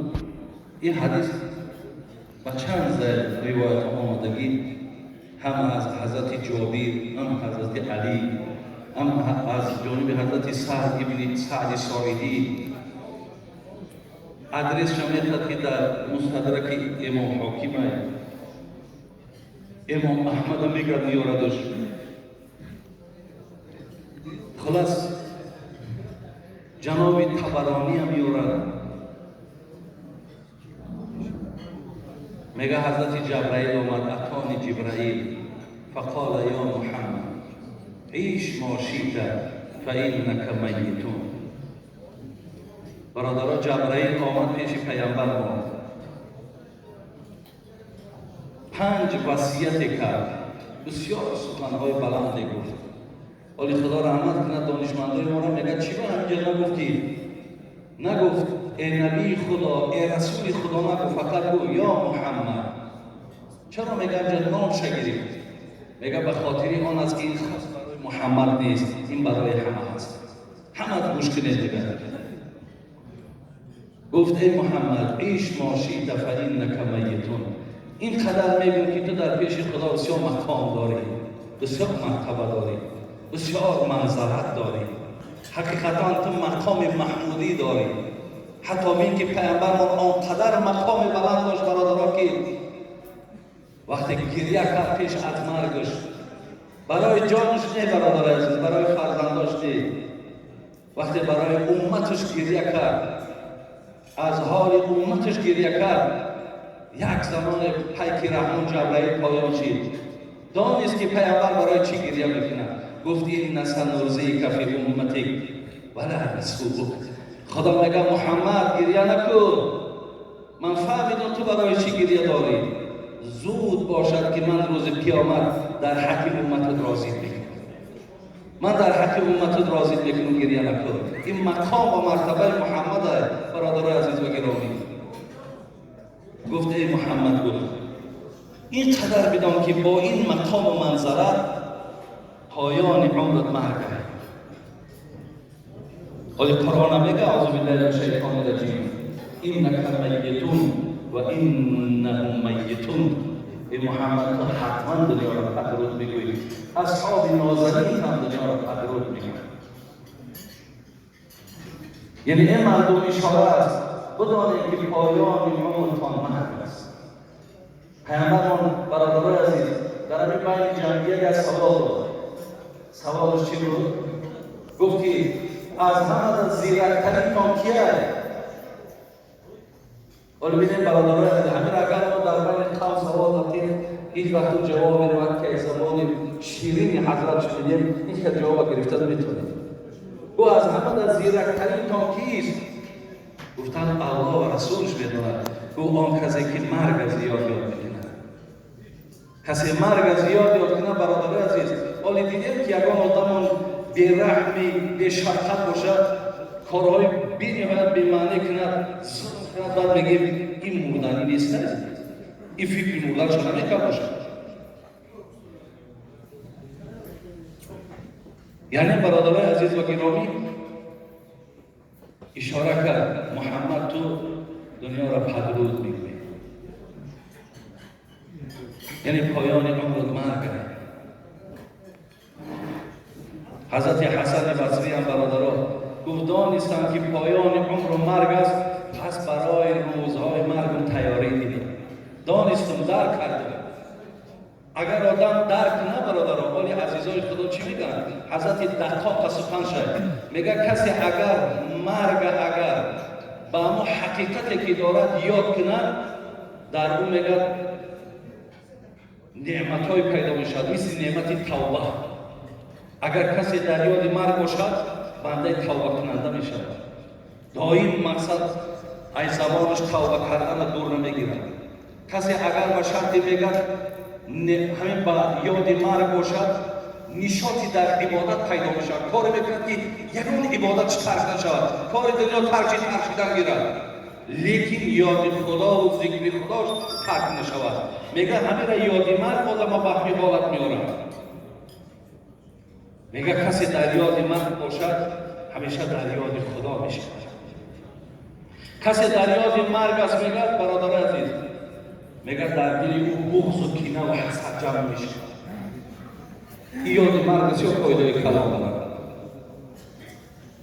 ин ҳадис ба чанд зайл ривоят омадагӣ, ҳам аз ҳазрати Ҷобир, ҳам ҳазрати Алӣ, ҳам аз ҷониби ҳазрати Саъд ибни Саъди Соидӣ. Адресша мехоҳад ки дар мустадраки имом Ҳокима, имом Аҳмада мегӯяд меёрадаш. Хулас ҷаноби Табаронӣ ҳам меёрад. Мега ҳазрати Ҷабраил омад, атони Ҷибраил фақола ё Муҳаммад иш мо шита фаиннака майитун. Бародаро, Ҷабраил омад пеши паямбар мо, 5 васияте кард, бисёр суханҳои баланде гуфт. Оли Худо раҳмат кунад донишмандои моро, мегӯяд чӣ ба ҳаминҷо нагуфтӣ? Нагуфт э набии Худо, э расули Худо, нагуфт, фақат гуфт ё Муҳаммад. Чаро мегӯям ҷа номша гирифт? Мегӯяд ба хотири он аст ки ин хос барои Муҳаммад нест, ин барои ҳама аст. Ҳамат гӯш кунед. Мегӯяд гуфт эй Муҳаммад иш мо шита фаиннака майитун. Ин қадар мегӯм ки ту дар пеши Худо бисёр мақом дорӣ, бисёр мартаба дорӣ, бисёр манзалат дорӣ, ҳақиқатан ту мақоми маҳмудӣ дорӣ. Ҳатто бин ки паямбармон он қадар мақоми баланд дошт, бародаро, ки вақте гиря кард пеш аз маргаш, барои ҷонаш не, бародари азиз, барои фарзандош не, вақте барои умматаш гиря кард, аз ҳоли умматаш гиря кард, як замоне пайки раҳмон Ҷабраил поён шид. Донист ки паямбар барои чӣ гиря мекунад. Гуфт инна санурзика фи умматик вала насубук. Худо мегӯяд Муҳаммад гиря накун, ман фаҳмидам ту барои чӣ гиря дорӣ. Зуд бошад ки ман рӯзи қиёмат дар ҳаққи умматат розӣ мекунам, ман дар ҳаққи умматат розӣ мекунам, гиря накун. Ин мақом ва мартабаи Муҳаммад аст, бародарои азиз ва гиромӣ. Гуфт эй Муҳаммад, гуфт ин қадар бидон ки бо ин мақому манзалат поёни умрат марг аст. Оли Қуръон мегӯяд аъузу биллаҳи минаш шайтони раҷим иннака майитун ва иннаҳум майитун. Эй Муҳаммад, ту ҳатман дунёро падруд мегӯӣ, асҳоби нозанин ҳам дунёро падруд мегӯянд. Яъне ин мардум ишора аст, бидонед ки поёни умртон марг аст. Паямбармон бародарои азиз дар ҳамин байни ҷамъият як савол дод. Саволаш чӣ буд? Гуфт ки аз ҳама зирактаринтон кист? Ҳоло бинем бародарои азиз, ҳамин агар мо дар байни қавм савол додем, ҳеҷ вақт ҷавоб меравад ки аз забони ширини ҳазрат шунидем, ин хел ҷавоба гирифта наметавонем. Гуфт аз ҳама дар зирактаринтон кист? Гуфтанд Аллоҳ ва расулаш медонад. Гуфт он касе ки марг зиёд ёд мекунад. Касе марг зиёд ёд кунад, бародарои азиз, ҳоле дидем ки ягон одамон бераҳми, бешафқат бошад, корҳои бениҳоят бемаънӣ кунад, зулм кунад, баъд мегӯем ин мурданӣ нест, ин фикри мурданашо намекард бошад. Яъне бародарои азиз ва гиромӣ, ишора кард Муҳаммад, ту дунёро падруд мегӯӣ, яъне поёни умрат марг. Ҳазрати Ҳасани Басрӣ ҳам бародаро гуфт донистам ки поёни умру марг аст, пас барои рӯзҳои маргам тайёрӣ дидам, донистам, дарк кардам. Агар одам дарк кунад, бародаро, ҳоли азизои Худо чӣ мегӯянд? Ҳазрати Дақоқа сухан шуд, мегӯяд касе агар марг агар ба ҳамон ҳақиқате ки дорад ёд кунад, дар ӯ мегӯяд неъматҳое пайдо мешавад, мисли неъмати тавба. Агар касе дар ёди марг бошад, бандаи тавбакунанда мешавад. Доим мақсад ай забонаш тавба кардана дур намегирад. Касе агар ба шарте мегӯяд ҳамин ба ёди марг бошад, нишоти дар ибодат пайдо мешавад, коре мекунад ки ягон ибодатш тарк нашавад, кори дунё тарки тарк шудан гирад, лекин ёди Худову зикри Худош тарк нашавад. Мегӯяд ҳамира ёди марг одама ба ҳамин ҳолат меорад. Мегӯяд касе дар ёди марг бошад, ҳамеша дар ёди Худо мешавад. Касе дар ёди марг аст, мегӯяд бародари азиз, мегӯяд дар дили ӯ буғзу кина ва ҳасад ҷамъ мешавад. Ин ёди марг бисёр фоидаи калон дорад.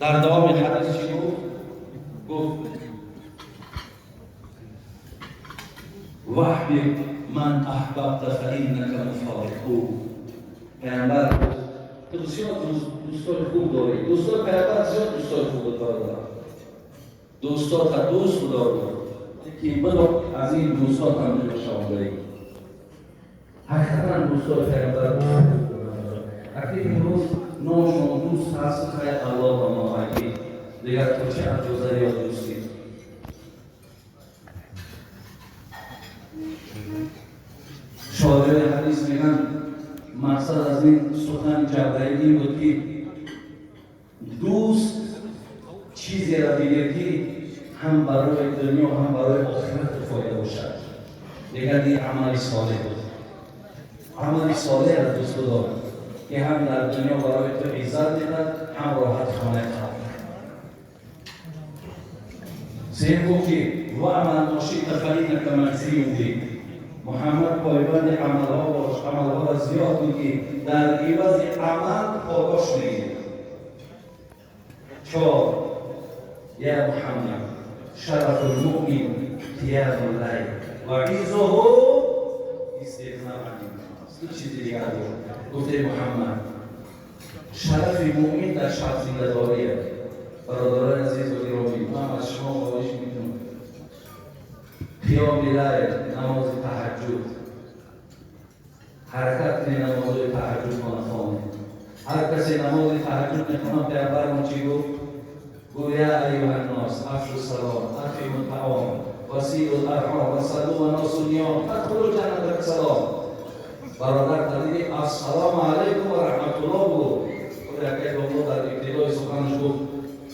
Дар давоми ҳадис чӣ гуфт? Гуфт ваҳбиб ман аҳбабта фаиннака муфориқу. Паямбар гуфт ту бисёр дӯстои хуб дорӣ. Дӯстои паямбар зиёд дӯстои хуб буд, бародар. Дӯстота дӯст дор, ки бидор аз ин дӯстот ҳам ҷудо. Ҳақиқатан дӯстои паямбар дӯст хуб буд. Акнун имрӯз номшон дӯст ҳаст, хайр Аллоҳ ба мо акӣ дигар то чӣ андоза ёд дӯстӣ. Шоирони ҳадис мегӯянд мақсад аз ин сухани Ҷабраил ин буд ки дӯст чизеро бигир ки ҳам барои дунё ҳам барои охират фоида бошад. Мегӯяд ин амали солеҳ буд. Амали солеҳро дӯст бидор ки ҳам дар дунё барои ту иззат медиҳад, ҳам роҳати хонаи қабр. Сеюм гуфт ки ваъмал ма шиъта фаиннака маҷзиюн бик. Муҳаммад пойбанди амалҳо бош, амалҳоро зиёд кун ки дар ивази амал подош мегирӣ. Чор, я Муҳаммад шарафул муъмин қиямул лайл ва иззуҳу истиғно ани ннос. Ин чизи дигар буд. Гуфте Муҳаммад шарафи муъмин дар шаб зиндадорият. Бародарони азиз ва гиромӣ, ман аз шумо хоҳиш мекунам қиёми лайл, намози таҳаҷҷуд, ҳаракат кунед, намозҳои таҳаҷҷудро хонед. Ҳар касе намози таҳаҷҷуд мехонад, паямбармон чӣ гуфт? Гуфт я айюҳа ннос афшу салом, атъиму таом, василу ларҳом, васаллу ва носу ниём, тадхулу ҷанната бисалом. Бародар дидӣ ассалому алайкум ва раҳматуллоҳ гуфт. Яке донло дар ибтидои суханаш гуфт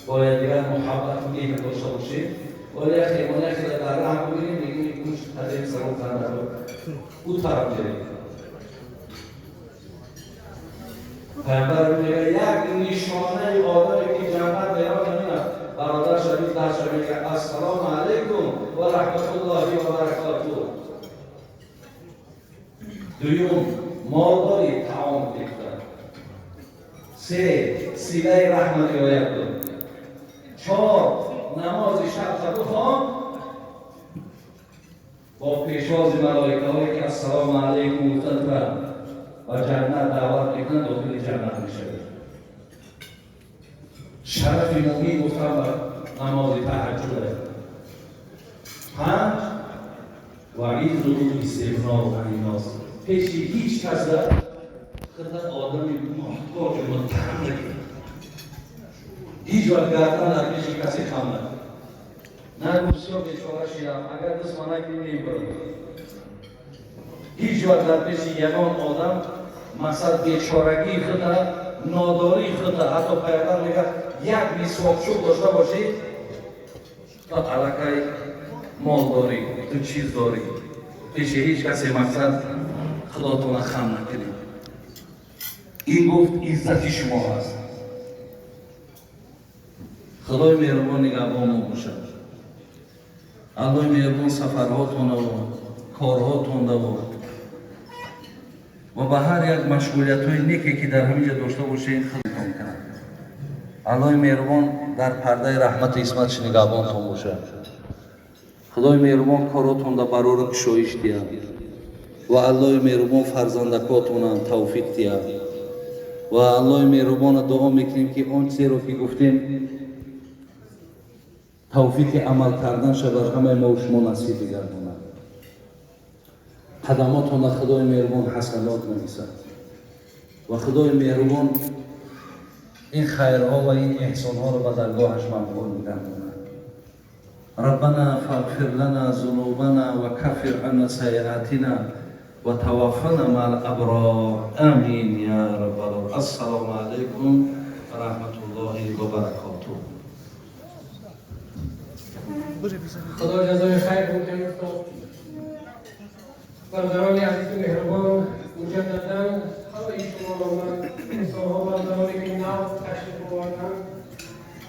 бояд дигар муҳаббату меҳр дошта бошем. Вале яхе мо яхеро дар раҳ бибинем, мегӯем гӯш қадем сарон карда ӯ тараф мерем. Паямбар мегӯяд як нишонаи одаме ки ҷаннат меравад ҳамин аст. Бародар шавид дар шавид мегӯяд ассалому алайкум ва раҳматуллоҳи ва баракотуҳ. Дуюм, мол дорӣ, таом бихӯр. Се, силаи раҳма риоят кун. Чор, намози шаб бихон бо пешвози малоикаҳое ки ассалому алайкум гуфтанд ва ҷаннат даъват мекунанд, дохили ҷаннат мешавед. Шарафи муъмин гуфтан ба намози таҳаҷҷуд аст. Панҷ, ва иззу истиғно ани ннос. Пеши ҳеҷ кас Худа одами муҳтоҷ муттаҳам накунад. Ҳеҷ вақт гардан дар пеши касе хам накунад. Нагӯ бисёр бечора шидам, агар даст ма нагирӣ мебарам. Ҳеҷ вақт дар пеши ягон одам мақсад бечорагии худа, нодории худа, ҳатто пайғамбар мегӯяд, як мисвокчӯб дошта бошӣ, то аллакай мол дорӣ, ту чиз дорӣ. Пеши ҳеҷ касе мақсад худотона хам накунед. Ин гуфт иззати шумо ҳаст. Худои меҳрубон нигаҳбон мо бошад. Аллоҳи меҳрубон сафарҳотонаву корҳотондаву ва ба ҳар як машғулиятҳои неке ки дар ҳамин ҷо дошта бошед худтон кунад. Аллоҳи меҳрубон дар пардаи раҳмати исматаш нигаҳбонтон бошад. Худои меҳрубон коротонда барору кушоиш диҳад ва Аллоҳи меҳрубон фарзандакотонам тавфиқ диҳад. Ва Аллоҳи меҳрубона дуо мекунем, ки он чизеро ки гуфтем тавфиқи амал карданша бар ҳамаи мо шумо насиб бигардонад. Қадамотонда Худои меҳрубон ҳасанот нависад ва Худои меҳрубон ин хайрҳо ва ин эҳсонҳоро ба даргоҳаш мақбул бигардонад. ربنا فاغفر لنا ذنوبنا وكفر عنا سيئاتنا وتوفنا مع الأبرار، آمين يا رب العالمين. السلام عليكم ورحمة الله وبركاته. خدا جزای خیر بده استاد. برادران عزیز و مهربان، مجددا همه شما را من انسان‌ها برادرانی که نو تشریف آوردند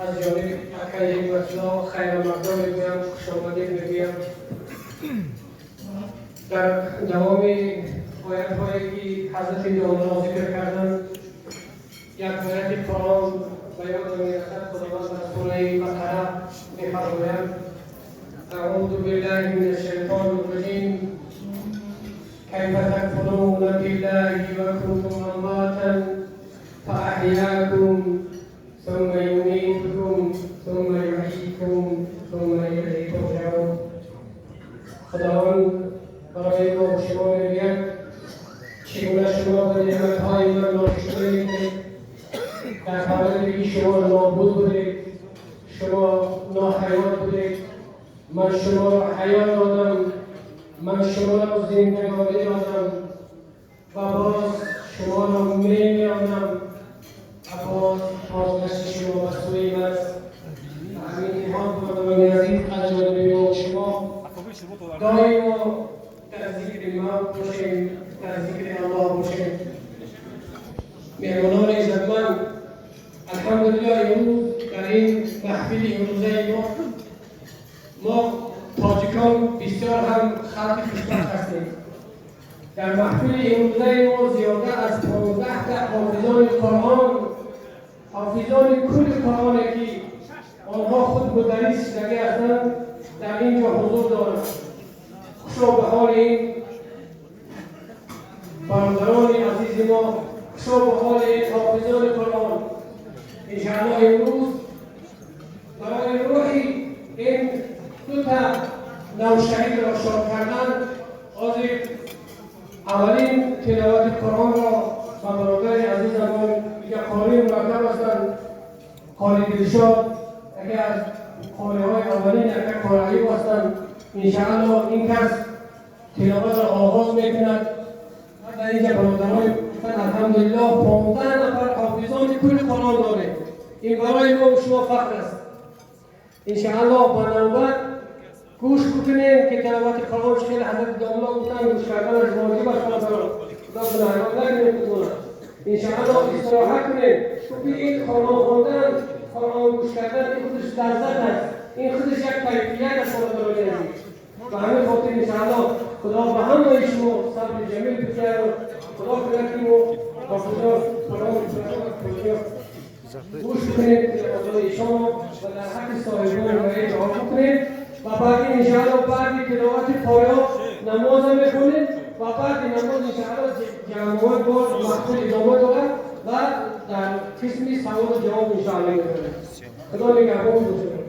از جانب اکای حکمت‌الله خیر مقدم میگویم، خوش آمدید میگویم. در دوام آیت‌هایی که حضرت داملا ذکر کردند، یک آیت قرآن به یادم می‌رسد. خداوند در سوره بقره می‌فرماید: اعوذ بالله من الشیطان الرجیم، كيف تكفرون بالله وكنتم امواتا فاحياكم ثم يميتكم ثم يحييكم ثم اليه ترجعون. خداوند برای ما و شما میگوید چگونه شما به نعمتهای من ناشکری میکنید؟ در حالی که شما نابود بودید، شما ناحیات بودید، من شما را حیات دادم، من شما را زندگانی دادم و باز شما را میمیرانم و باز بازگشت شما به سوی من است. همین اینها برادران عزیز از جانب ما و شما دائما در ذکر موت باشیم، در ذکر الله باشیم. مهمانان عزتمند، الحمدلله امروز در این محفل امروزه ما تاجیکان بسیار هم خلق خوشبخت هستیم. در محفل امروزه ما زیاده از 15 تا حافظان قرآن، حافظان کل قرآن که آنها خود مدرس شده هستند، در اینجا حضور دارند. خوشا به حال این برادران عزیز ما، خوشا به حال این حافظان قرآن. انشاءالله امروز برای روحی این دو تا نوشهید را شاد کردن، حاضر اولین تلاوت قرآن را به برادر عزیزمان که قاری مرتب هستند، قاری دلشاد، یکی از قاری های اولین یک قاری هستند. انشاءالله این کس تلاوت را آغاز میکند. در اینجا برادران الحمدلله 15 نفر حافظان کل قرآن داریم. این برای ما و شما فخر است. انشاءالله با نوبت گوش بکنیم که تلاوت قرآن خیلی حضرت داملا گفتن گوش کردنش واجب است. برادران خدا گناهگار نکنیم خودمون. انشاءالله استراحت کنیم. چون این قرآن خواندن، قرآن گوش کردن، این خودش لذت است، این خودش یک کیفیت است برادران عزیز. به همین خاطر انشاءالله خدا به همه شما صبر جمیل بده. خدا کنه که ما با خدا قرآن گوش کنیم تلاوت ایشان و در حق صاحبان برای دعا بکنیم و بعد انشاءالله بعد تلاوت پایا نماز هم میخونیم و بعد نماز انشاءالله جماعت باز محفل ادامه دارد و در قسم سوال و جواب انشاءالله میکنیم. خدا نگهبان باشه.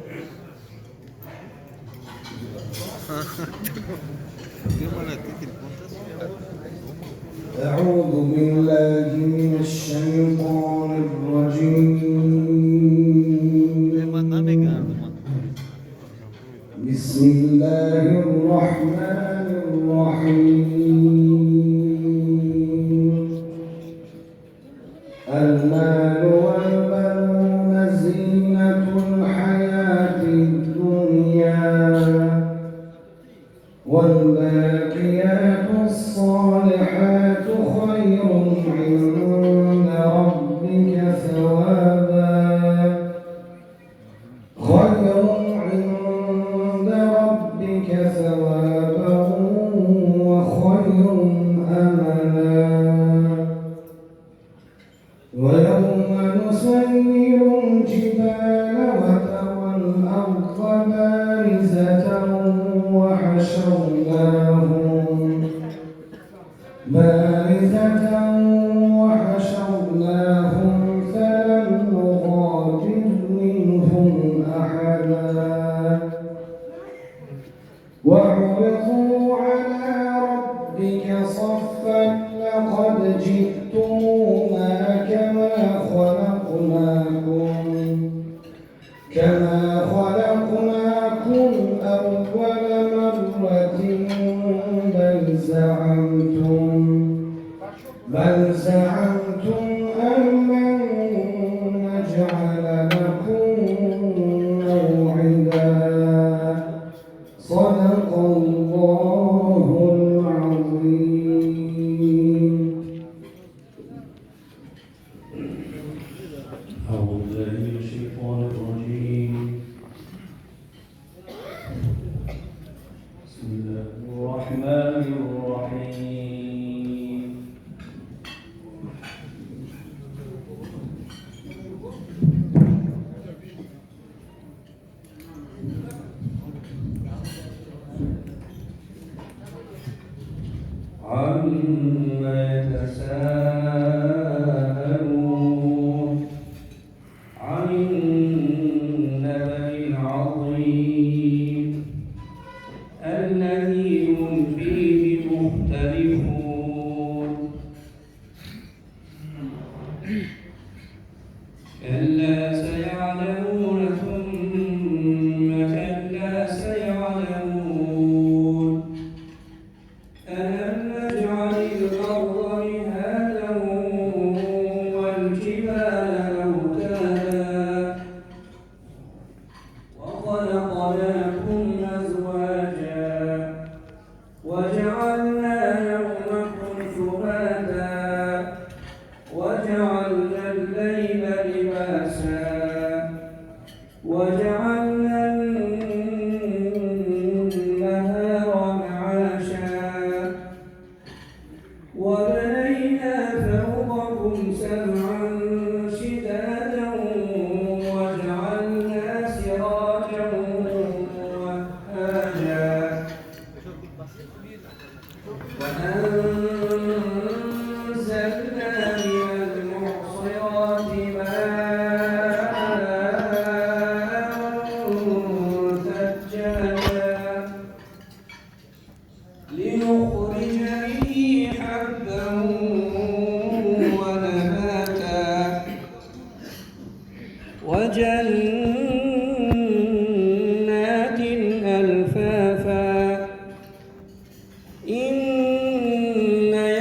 أعوذ بالله من الشيطان الرجيم. بسم الله الرحمن الرحيم. المال والبنون زينة الحياة الدنيا، والباقيات الصالحات خير عند ربك ثوابا، خير عند ربك ثوابا وخير أملا. ويوم نسير الجبال وترى الأرض بارزة وحشرناهم فلم نغادر منهم أحدا. وعرضوا على ربك صفا لقد جئتمونا كما خلقناكم أول مرة، بل زعمتم أن لن نجعل لكم موعدا. صدق الله العظيم. أعوذ بالله من الشيطان الرجيم. بسم الله الرحمن الرحيم. عم يتساءلون عن النبأ العظيم الذي هم فيه مختلفون. كلا سيعلمون ثم كلا سيعلمون. ألم نجعل الأرض مهادا والجبال أوتادا وخلقناكم أزواجا وجعلنا نومكم سباتا وجعلنا الليل لباسا وجعلنا النهار معاشا وبنينا فوقكم سبعا شدادا وجعلنا سراجا وهاجا وأنزلنا من المعصرات ماء ثجاجا لنخرج به حبا ونباتا وجنات ألفافا. إن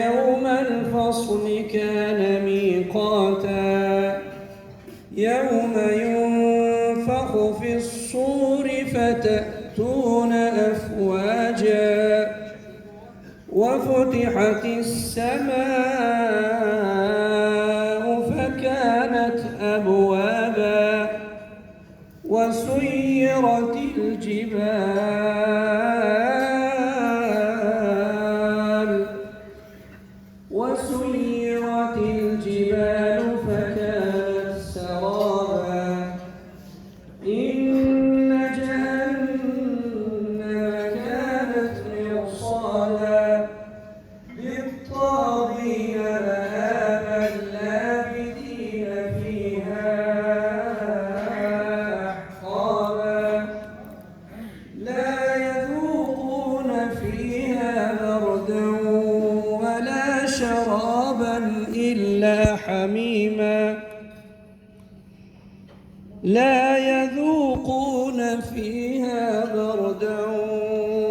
يوم الفصل كان ميقاتا، يوم ينفخ في الصور فتأتون أفواجا وفتحت السماء فكانت أبوابا وسيرت الجبال فكانت سرابا. إن جهنم كانت مرصادا للطاغين مآبا لابثين فيها أحقابا. لا لا يذوقون فيها بردا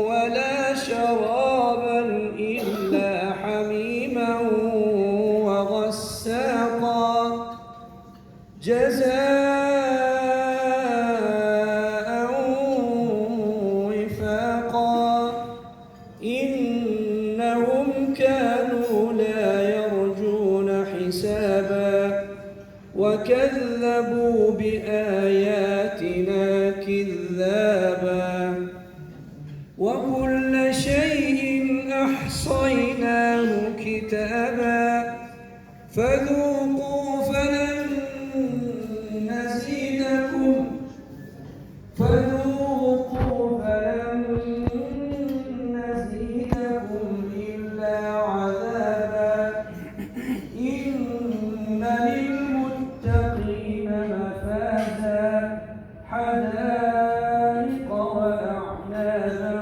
ولا شرابا إلا حميما وغساقا جزاء وفاقا إنهم كانوا لا يرجون حسابا وكذبوا بآياتنا كذابا وكل شيء أحصيناه كتابا فذوقوا فلن نزيدكم فذوقوا فلن نزيدكم إلا عذابا إن للمتقين مفازا حدائق وأعنابا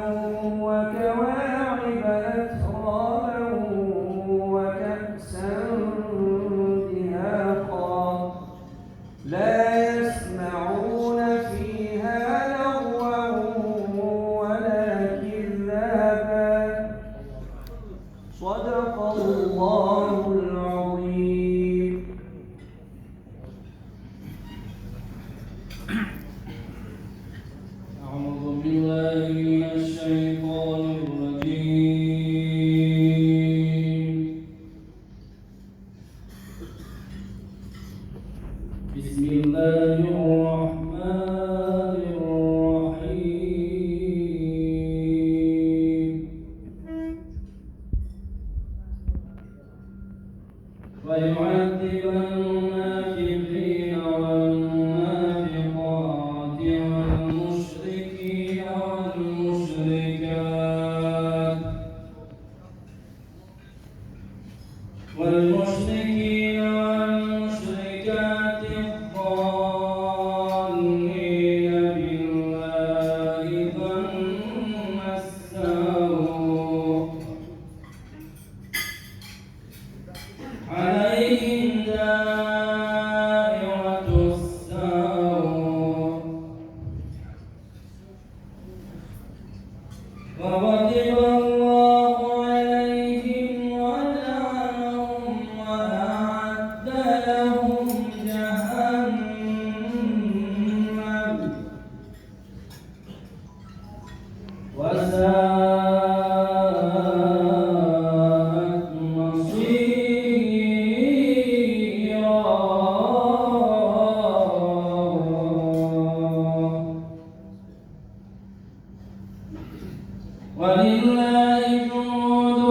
وكواعب أترابا وكأسا دهاقا لا يسمعون فيها لغوا ولا كذابا صدق الله العظيم. أعوذ بالله من الشيطان الرجيم. بسم الله الرحمن الرحيم. ويعذب المنافقين والمنافقات والمشركين والمشركات والمشركين والمشركات الظانين بالله ظن السوء عليهم دائرة السوء وغضب الله عليهم ولعنهم وأعد لهم جهنم وساءت مصيرا. ولله جنود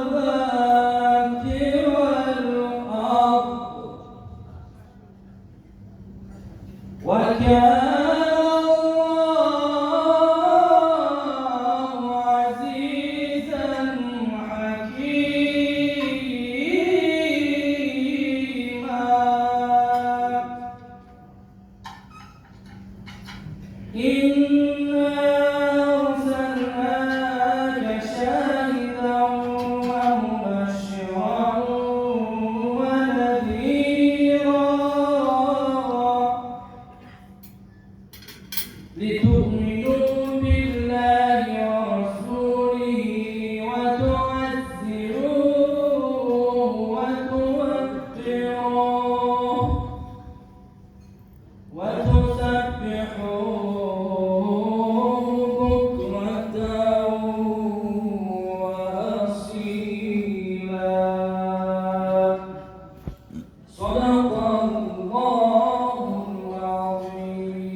السماوات والأرض وكان الله عزيزا حكيما. إنا أرسلناك شاهدا ومبشرا ونذيرا لتؤمنوا بالله ورسوله وتعزروه وتوقروه وتسبحوه بكرة وأصيلا. صدق الله العظيم.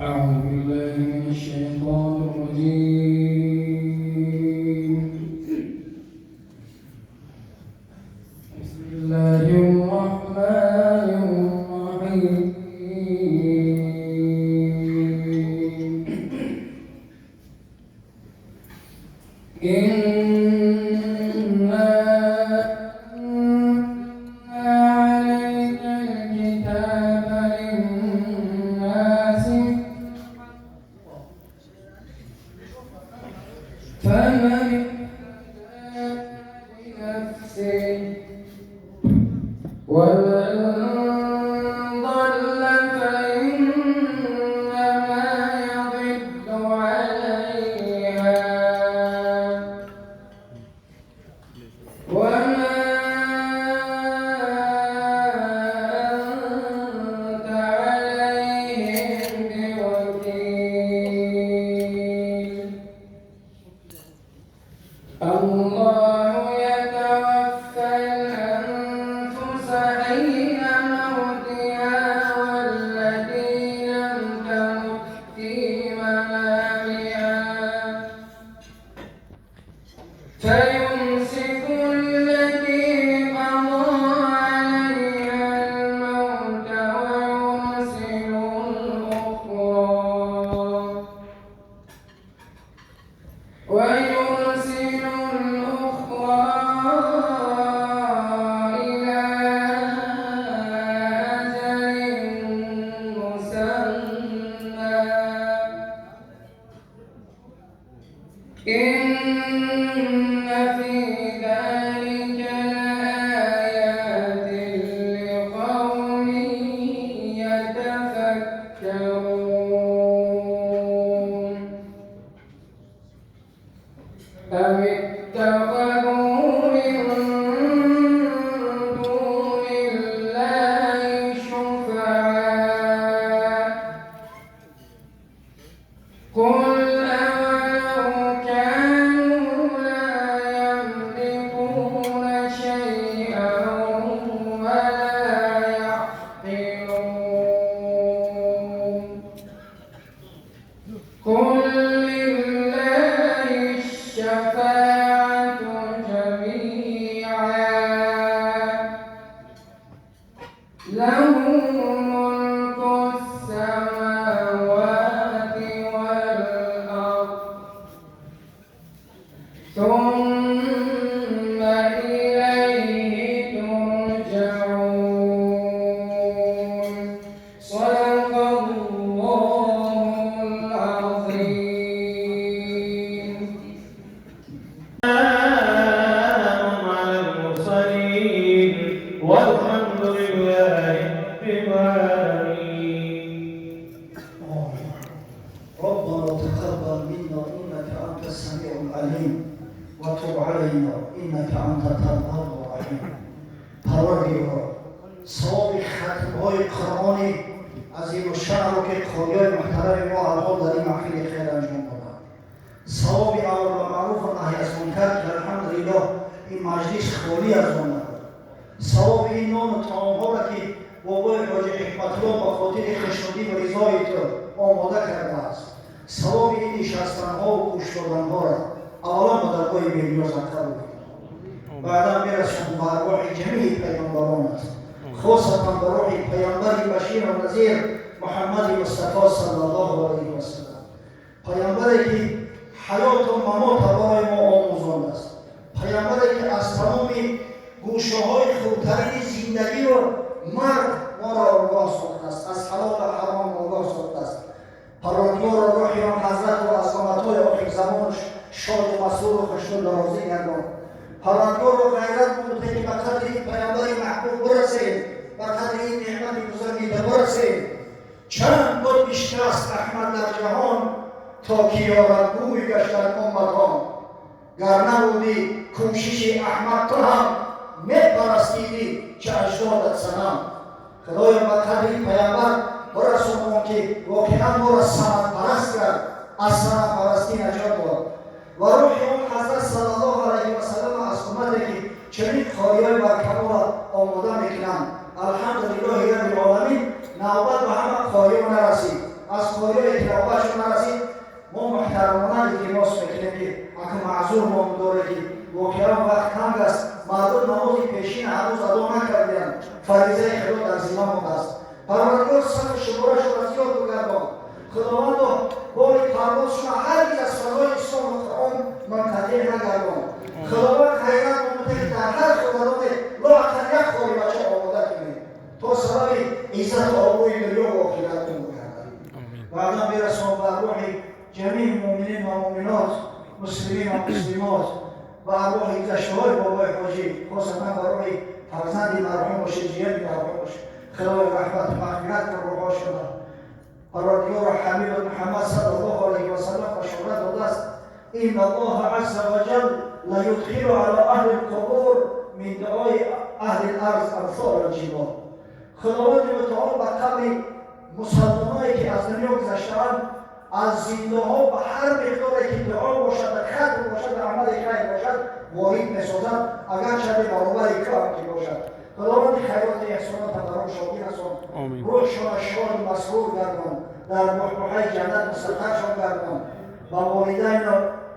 أعوذ بالله من الشيطان الرجيم. بسم الله الرحمن الرحيم. إنا أنزلنا عليك الكتاب للناس فمن اهتدى لنفسه ومن ضل فإنما يضل عليها وما أنت عليهم بوكيل. الله يتوفى الأنفس حين موتها والتي لم تمت في منامها فيمسك التي قضى عليها الموت ويرسل الأخرى إلى أجل مسمى. إن في ذلك لآيات لقوم يتفكرون. أم اتخذوا من دون الله شفعاء قل أولو كانوا لا يملكون شيئا ولا يعقلون. قل لله الشفاعة جميعا له ملك السماوات والأرض ثم إليه ترجعون. صدق الله العظيم. سلام على المرسلين والحمد لله رب العالمين. آمين. ربنا تقبل منا إنك أنت السميع العليم وتب علينا إنك أنت التواب الرحيم. Парвардигоро, савоби хатмҳои Қуръони азимушшаънро, ки қориёи муҳтарами мо алҳол дар ин маҳфили хел анҷом доданд, савоби амр ба маъруф ва наҳй аз мункар, ки алҳамдулиллоҳ ин маҷлис холӣ аз он набуд, савоби ин нону таомҳоро, ки бобои ҳоҷи Ҳикматулло ба хотири хушнудӣ ва ризои ту омода кардааст, савоби ин нишастанҳову гӯш доданҳоро аввалан ба даргоҳи бениёзат қабул кун, баъдан мерасон ба арвоҳи ҷамии пайғамбарон аст, хосатан ба рӯҳи пайғамбари баширу назир Муҳаммади Мустафо саллаллоҳу алайҳи васалам, пайғамбаре ки ҳаёту мамота барои мо омӯзондааст, пайғамбаре ки аз тамоми гӯшаҳои хурдтарини зиндагиро марг моро огоҳ сохтааст, аз ҳалолу ҳаром огоҳ сохтааст. Парвардигоро, рӯҳи он ҳазратро аз омадҳои охирзамонаш шоду масруру хушнуду розӣ гардон. Парвардигоро, ғайрат намуде ки ба қадри ин пайғамбари маҳбуб бирасем, ба қадри ин неъмати бузурги ту бирасем. Чанд бут бишкаст Аҳмад дар ҷаҳон, то ки ёрангӯй гаштанд умматон. Гар набудӣ кӯшиши Аҳмад, ту ҳам мепарастидӣ чӣ аҷдодат санам. Худоё, ба қадри ин пайғамбар бирасон, он ки воқеан моро санампараст кард, аз санампарастӣ наҷот дод, ва рӯҳи он ҳазрат саллаллоҳу алайҳи васалам аз уммате ки чунин қориёи баркамолро омода мекунанд. Алҳамдулиллоҳи раббил оламин, навбат ба ҳама қориё нарасид. Аз қориёе ки навбатшон нарасид, мо муҳтарамона илтимос мекунем, ки ака маъзур мо доред, ки воқеан вақт танг аст, мардум намози пешина ҳанӯз адо накардианд, фаризаи худо дар зимма мондааст. Парвардигор сафу шуморашонро зиёд бигардон. Худовандо, бори парвозшона ҳаргиз аз фазои ислому Қуръон мунқатеъ нагардон. Худованд ғайрат намуде, ки дар ҳар хонадоне лоақал як қорибача омода кунем, то сабаби иззату обрӯи дунё ва охиратон бигардад. Баъдан бирасон ба рӯҳи ҷамии муъминин ва муъминот. مسلمین و مسلمات و ارواح گذشته‌های بابای حاجی، خاصتا برای فرزند مرحوم باشه، جیان مرحوم باشه، خدای رحمت و مغفرت کن روحاشون. پروردگار حبیب محمد صلی الله علیه و سلم بشارت داده است: ان الله عز وجل لیدخل علی اهل القبور من دعای اهل الارض امثال الجبال. خداوند متعال به قبر مسلمانایی که از دنیا گذشته‌اند، از زنده ها به هر مقداری که دعا باشد، خیر باشد، عمل خیر باشد، وارد میسازد، اگر چه برابر کوه که باشد. خداوند خیرات احسانات برای شادی رسان، روحشان شاد و مسرور گردان، در بحبوحه جنت مستقرشان گردان و والدین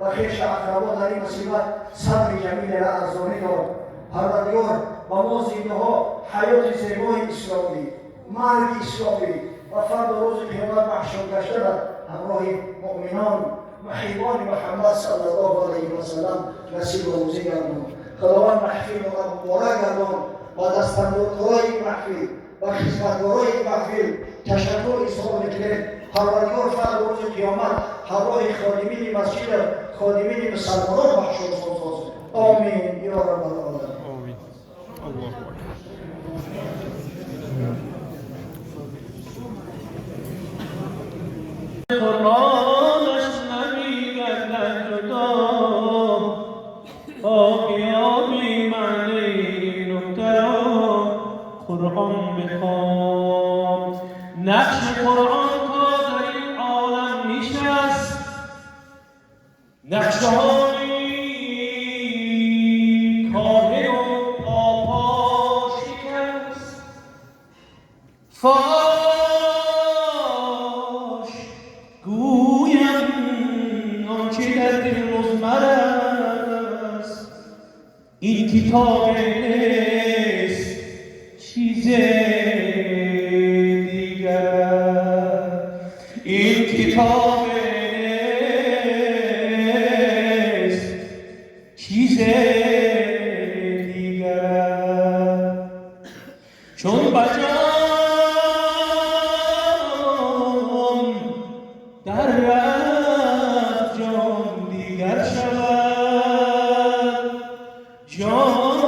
و خویش اقربا در این مصیبت صبر جمیل را ارزانی داد. پروردگار با ما زنده ها حیات زیبای اسلامی، مرگ اسلامی و فردا روز قیامت محشور گشته در همراه مؤمنان محبان محمد صلی الله علیه و سلم نصیب و روزی گردان. خداوند محفل را مبارک گردان و دستاندارای محفل و خدمتگارای محفل تشکر اظهار میکنیم. پروردگار فردا روز قیامت همراه خادمین مسجد، خادمین مسلمانان محشور سازد. آمین یا رب العالمین. آمین. الله اکبر. قرآنش نمیگردد جدا تا قیامی معنی نکته را قرآن بخوان. نقش قرآن تا در این عالم نشست، نقشه های کاهن و پاپا شکست. فاش گویم آنچه در دل مضمر است، این کتاب نیست چیز دیگر، این کتاب نیست چیز دیگر. چون بجان در رفت جان دیگر شود، جان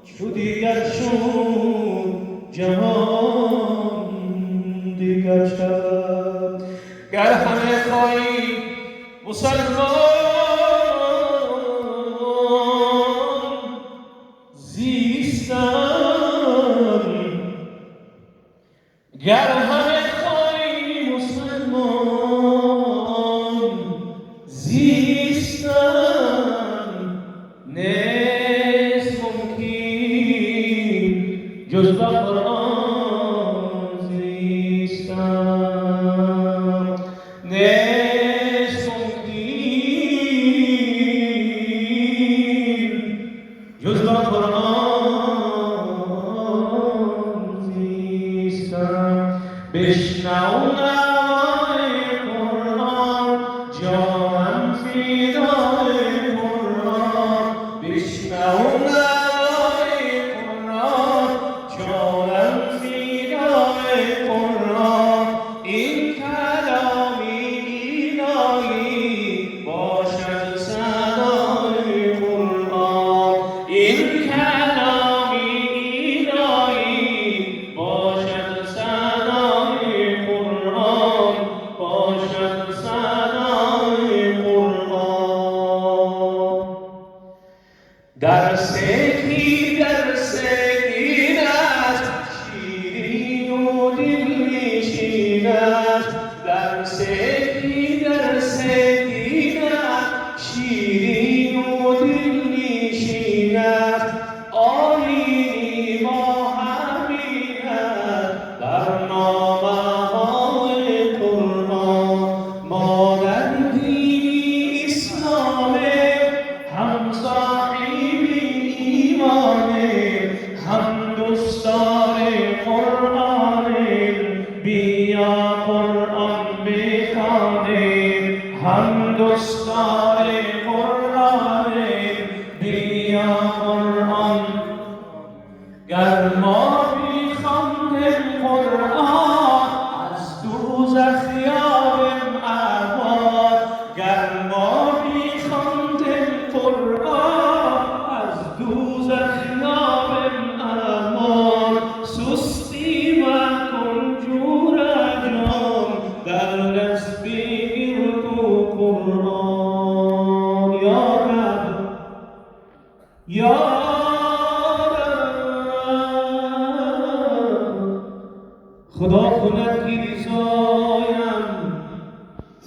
چو دیگر شد جهان دیگر شود. گر همه خواهی مسلمان زیستن، گر همه خواهی مسلمان زیستن، نیست ممکن جز با قرآن زیستن، نیست ممکن جز با قرآن زیستن. بشنو نوای قرآن، جانم فدای قرآن، بشنو نوای قرآن، جانم فدای قرآن. این کلام الهی باشد صدای قرآن، این کلام الهی باشد صدای قرآن، باشد صدای قرآن. درس کی درس دین است، شیرین و دلنشین است. درس کی درس دین است، شیرین و دلنشین است. آیین ما همین است برنامه های قرآن. ما در دین اسلام هم صاحب Я Раб, Худо кунад ки ризоям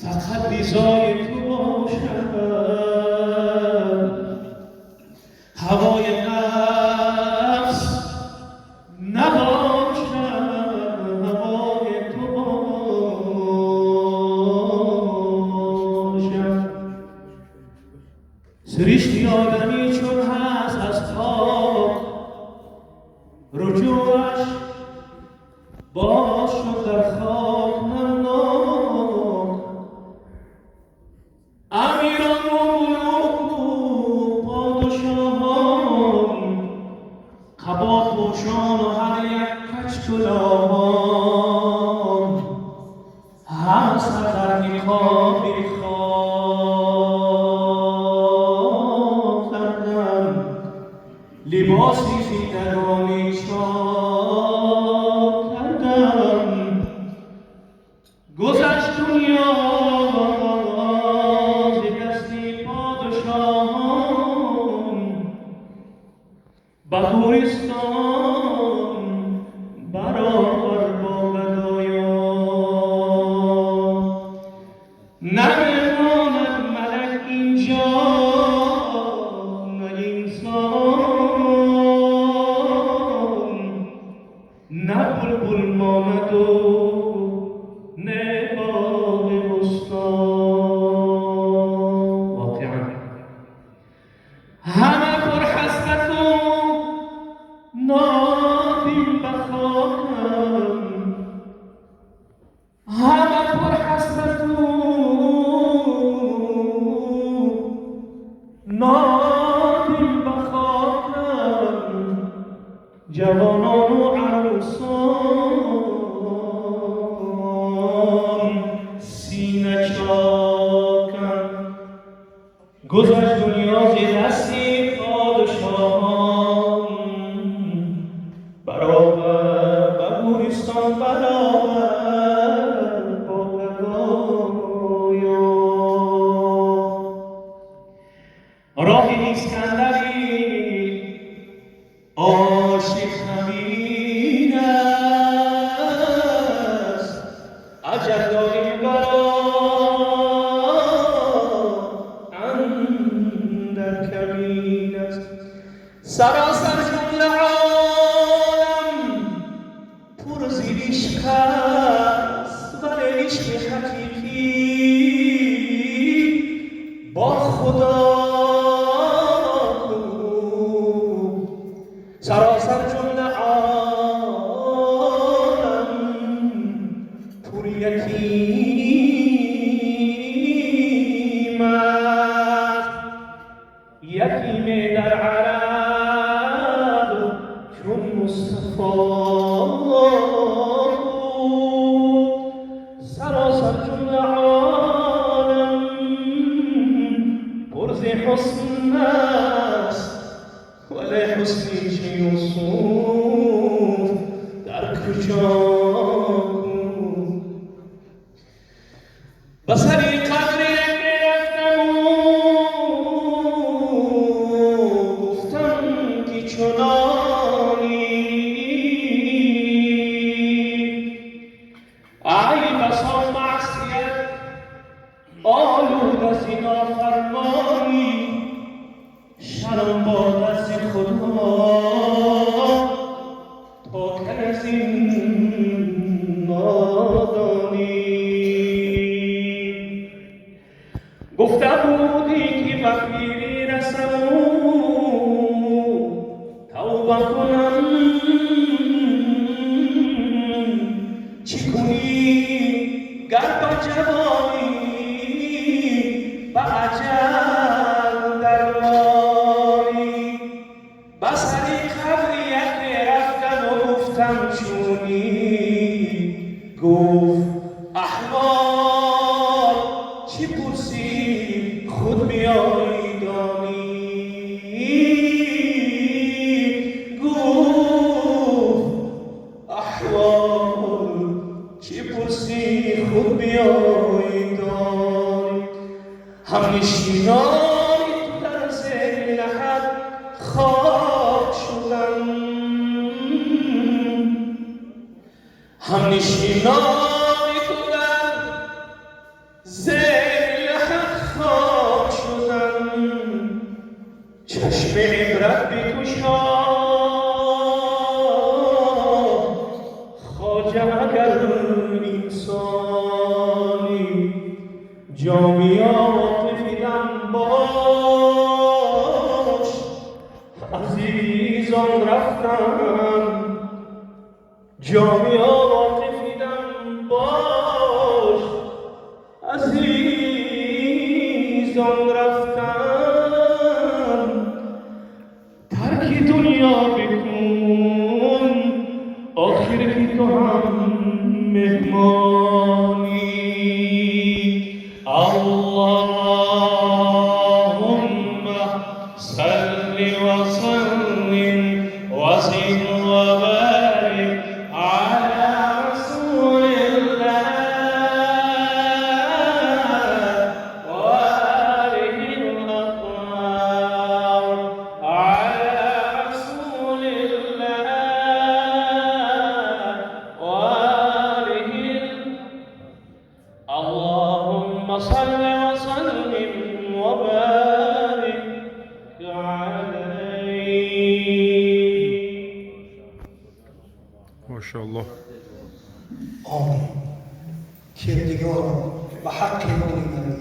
фақат ризои ту бошад, ҳавои нафс набошад, ҳавои ту бошад. Сиришти одамӣ чун ҳаст аз хок, руҷӯъаш боз шуд дар хок намнок. Амирон ва мулуку подшоҳон, қабопӯшон ва ҳар як каҷкулоҳон, ҳама сар дар ниқоби хок карданд, либоси зиндагонӣ чок карданд. Гузашт дунё зи дасти подшоҳон, ба гӯристон баробар бо гадоён. Намемонад малак инҷо, на инсон, на булбул монаду не боғи бӯстон. Воқеан ҳама пурҳасрату нодим ба хокам, ҳама пурҳасрату нодим ба хокам, ҷавонону арӯсон сина чокам. Гузашт дунё зи дасти подшоҳон, баробар ба гӯристон, баробар бо гадоён. Роҳи Искандари ошиқ ҳамин аст, аҷал доим бало андар камин аст. Саросар ҷумла олам пур зи ишқ аст, вале ишқи ҳақиқӣ бо Худо ку. Саросар ҷумла олам пур ятим аст, ятиме дар араб чун Мустафо ку. Саросар ҷумла олам пур зи ҳусн аст, вале ҳусни чи Юсуф дар куҷо ку. Ба сари қабри яке рафтаму гуфтам ки чунонӣ, ай басо маъсият олуда зи нофармонӣ, шарм бод аз Худо то кай аз ин нодонӣ. Гуфта будӣ ки ба пирӣ расаму тавба кунам, чӣ кунӣ гар ба ҷавонӣ ба аҷал дармонӣ. Ба сари қабри яке рафтаму гуфтам чунӣ, гуфт аҳвол чӣ пурсӣ худ биёй донӣ. Гуфт аҳвол чӣ пурсӣ худ биёй донӣ. Ҳамнишинони ту дар зери лаҳад Номи ту дар зери лаҳд хок шудам, чашми ибрат бикушо, хоҷа агар инсонӣ, ҷоми عاطفیدم باش، عزیزان رفتن، جامی عاطفیدم باش، عزیزان رفتن، ترک دنیا بکن، آخر که تو هم مهمانی. اللهم صل وسلم وزد وبارك على رسول الله وآله الأطهار، على رسول الله وآله. اللهم صل وسلم وبارك عليه. Мошоаллоҳ. Омин. Кирдигоро, ба ҳаққи нури набӣ,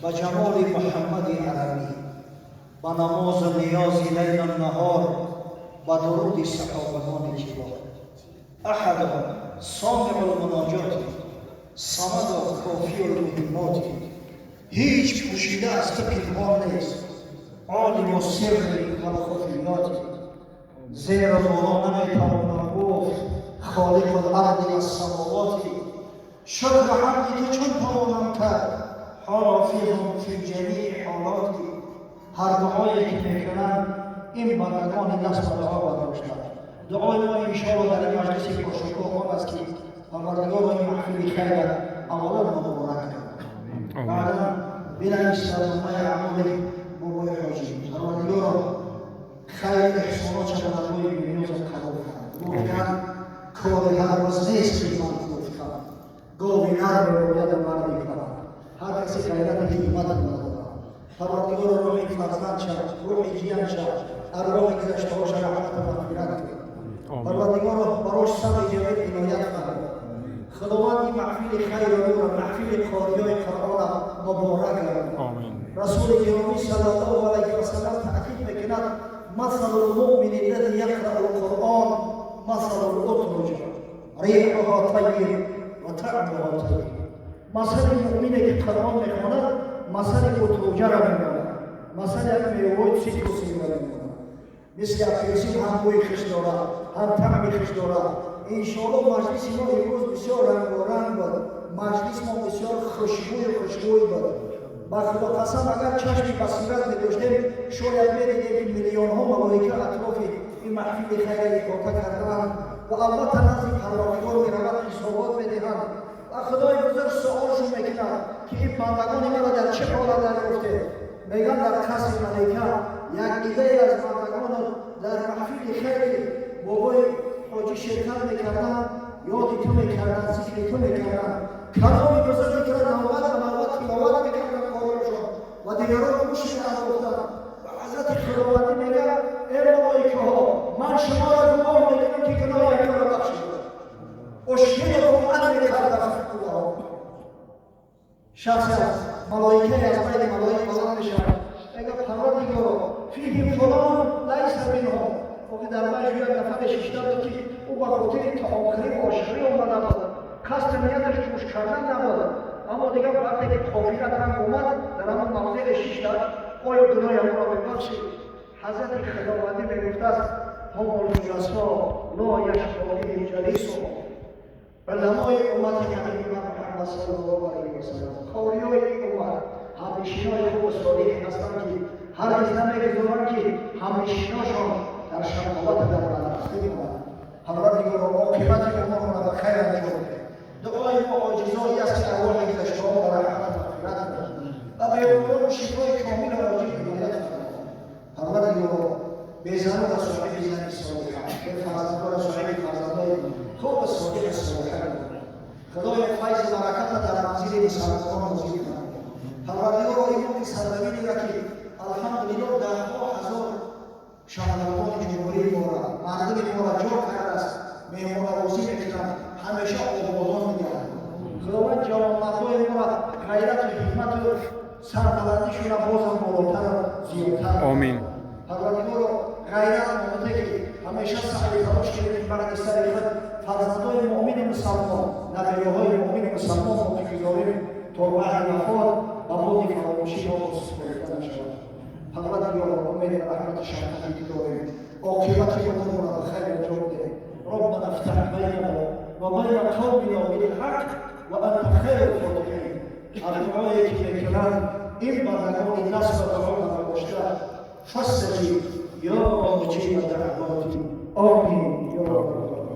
ба ҷамоли Муҳаммади арабӣ, ба намозу ниёзи лайлу наҳор, ба дуруди саҳобагони кибор, аҳадо, сомиъу лмуноҷоти, самадо, кофию лмуҳиммоти, ҳеҷ пӯшида аз ту пинҳон нест, олиму сирри валхуфиёти, зеро боло наметавонам гуфт, холиқу ларди вассамовоти, шукру ҳамди ту чун тавонам кард, ҳофизун фи ҷамии ҳолоти. Ҳар дуое ки мекунанд ин бандагони даст ба дуо бардоштанд, дуои мо иншоалло дар ин маҷлиси пуршукӯҳ он аст, ки Парвардигоро, ин маҳфили хайра аввалан муборак кунад, баъдан бинависад номаи аъмоли бобои ҳоҷӣ. Парвардигоро, хайр эҳсонотша ба даргоҳи бениёзат қабул кунад. Воқеан, кори ҳар рӯз нест, ки ман гуфтам, гови нар мебояду марди калам, ҳар касе ғайрати ҳиммат надорад. Парвардигоро, рӯҳи фарзандша, рӯҳи ҷиянша, арвоҳи гузаштаҳоша раҳмату мағфират кун. Парвардигоро, барош сабри ҷамил иноят фармо. Худованд ин маҳфили хайру нура, маҳфили қориёи Қуръона муборак гардон. Расули гиромӣ саллаллоҳу алайҳи васаллам таъкид мекунад: مثل المؤمن الذي يقرأ القرآن مثل الأترجة ريحها طيب وطعمها طيب. مثل муъмине ки Қуръон мехонад, масали утруҷаро мемонад, масали як мевои ситрусиро мемонад, мисли апелсин, ҳам бӯи хуш дорад, ҳам таъми хуш дорад. Иншоалло, маҷлиси мо имрӯз бисёр рангоранг буд, маҷлис мо бисёр хушбӯю хушбӯй буд. Ба Худо қасам, агар чашми басират медоштем, шояд медидем, ки миллионҳо малоика атрофи ин маҳфили хайра иҳота кардаанд ва албатта назди Парвардигор меравад, ҳисобот медиҳанд ва Худои бузург суолшон мекунад, ки ин бандагони маро дар чӣ ҳолат дарёфтед? Мегӯянд, дар қасри малика як иддае аз бандагоно дар маҳфили хайри бобои ҳоҷӣ ширкат мекарданд, ёди ту мекарданд, зикри ту мекарданд, каломи бузурги туро навбат ба навбат тиловат мекарданд қориёшон ва дигарон гӯш меандохтанд. Ва ҳазрати Худовандӣ мегӯяд: «Э малоикаҳо, ман шуморо гувоҳ мекунам, ки гуноҳи ҳамаро бахшидам. أشهدكم أني قد غفرت لهم.» شخصی از ملائکه از بین ملائک بلند میشود، میگه: «پروردگارا، فيهم فلان ليس منهم.» وقتی در بینش یک نفر شیشته بود که او به خاطر طعامخوری و آشخوری اومده بود، قصد نیتش گوش کردن نبود، اما دیگه وقتی که قافله تنگ اومد، در همان موضع شیشته، آیا گناه او را ببخشید؟ حضرت خداوندی میگفت است: هم الجلساء لا يشقى بهم جليسهم. علمای امت حبیب محمد صلی الله علیه وسلم، قاریای این امت، همنشینای خوب و صالحی هستند که هرگز نمیگذارند که همنشیناشان در شقاوت، در بدبختی بمانند. پروردگارا، عاقبت امورمان را به خیر انجام بده. دعای ما عاجزایی است که ارواح گذشته‌ها به رحمت مغفرت کند و به شفای کامل و عاجل عنایت فرما. پروردگارا، به زنان و صاحب زنی صالحه، به فرزندان صاحب فرزندان خوب و صالح صالحه. Алҳамдулиллоҳ, даҳҳо ҳазор шаҳрвандони ҷумҳурии моро, мардуми моро ҷо кардааст, меҳмоннавозӣ мекунанд, ҳамеша ободон мегарданд. Худованд ҷавонмардои моро ғайрату ҳикмату сарбаландишона бозам болотару зиёдтар. Омин. Парвардигоро, ғайрат омода, ки ҳамеша саъю талош кунем, барои сари худ фарзандони муъмини мусалмон, набераҳои муъмини мусалмон боқӣ гузорем, то баъди вафот ба боди фаромӯшӣ мо супорида нашавад. Парвардигоро, умеди раҳмату шафқати дорем, оқибати умурро ба хайр анҷом деҳ. ربنا افتح بيننا وبين قومنا بالحق وانت خير الفاتحين. دعایی که میکنند این بندگان دست به دعا برداشته، فاستجب یا مجیب دعوات، آمین یا رب العالمین.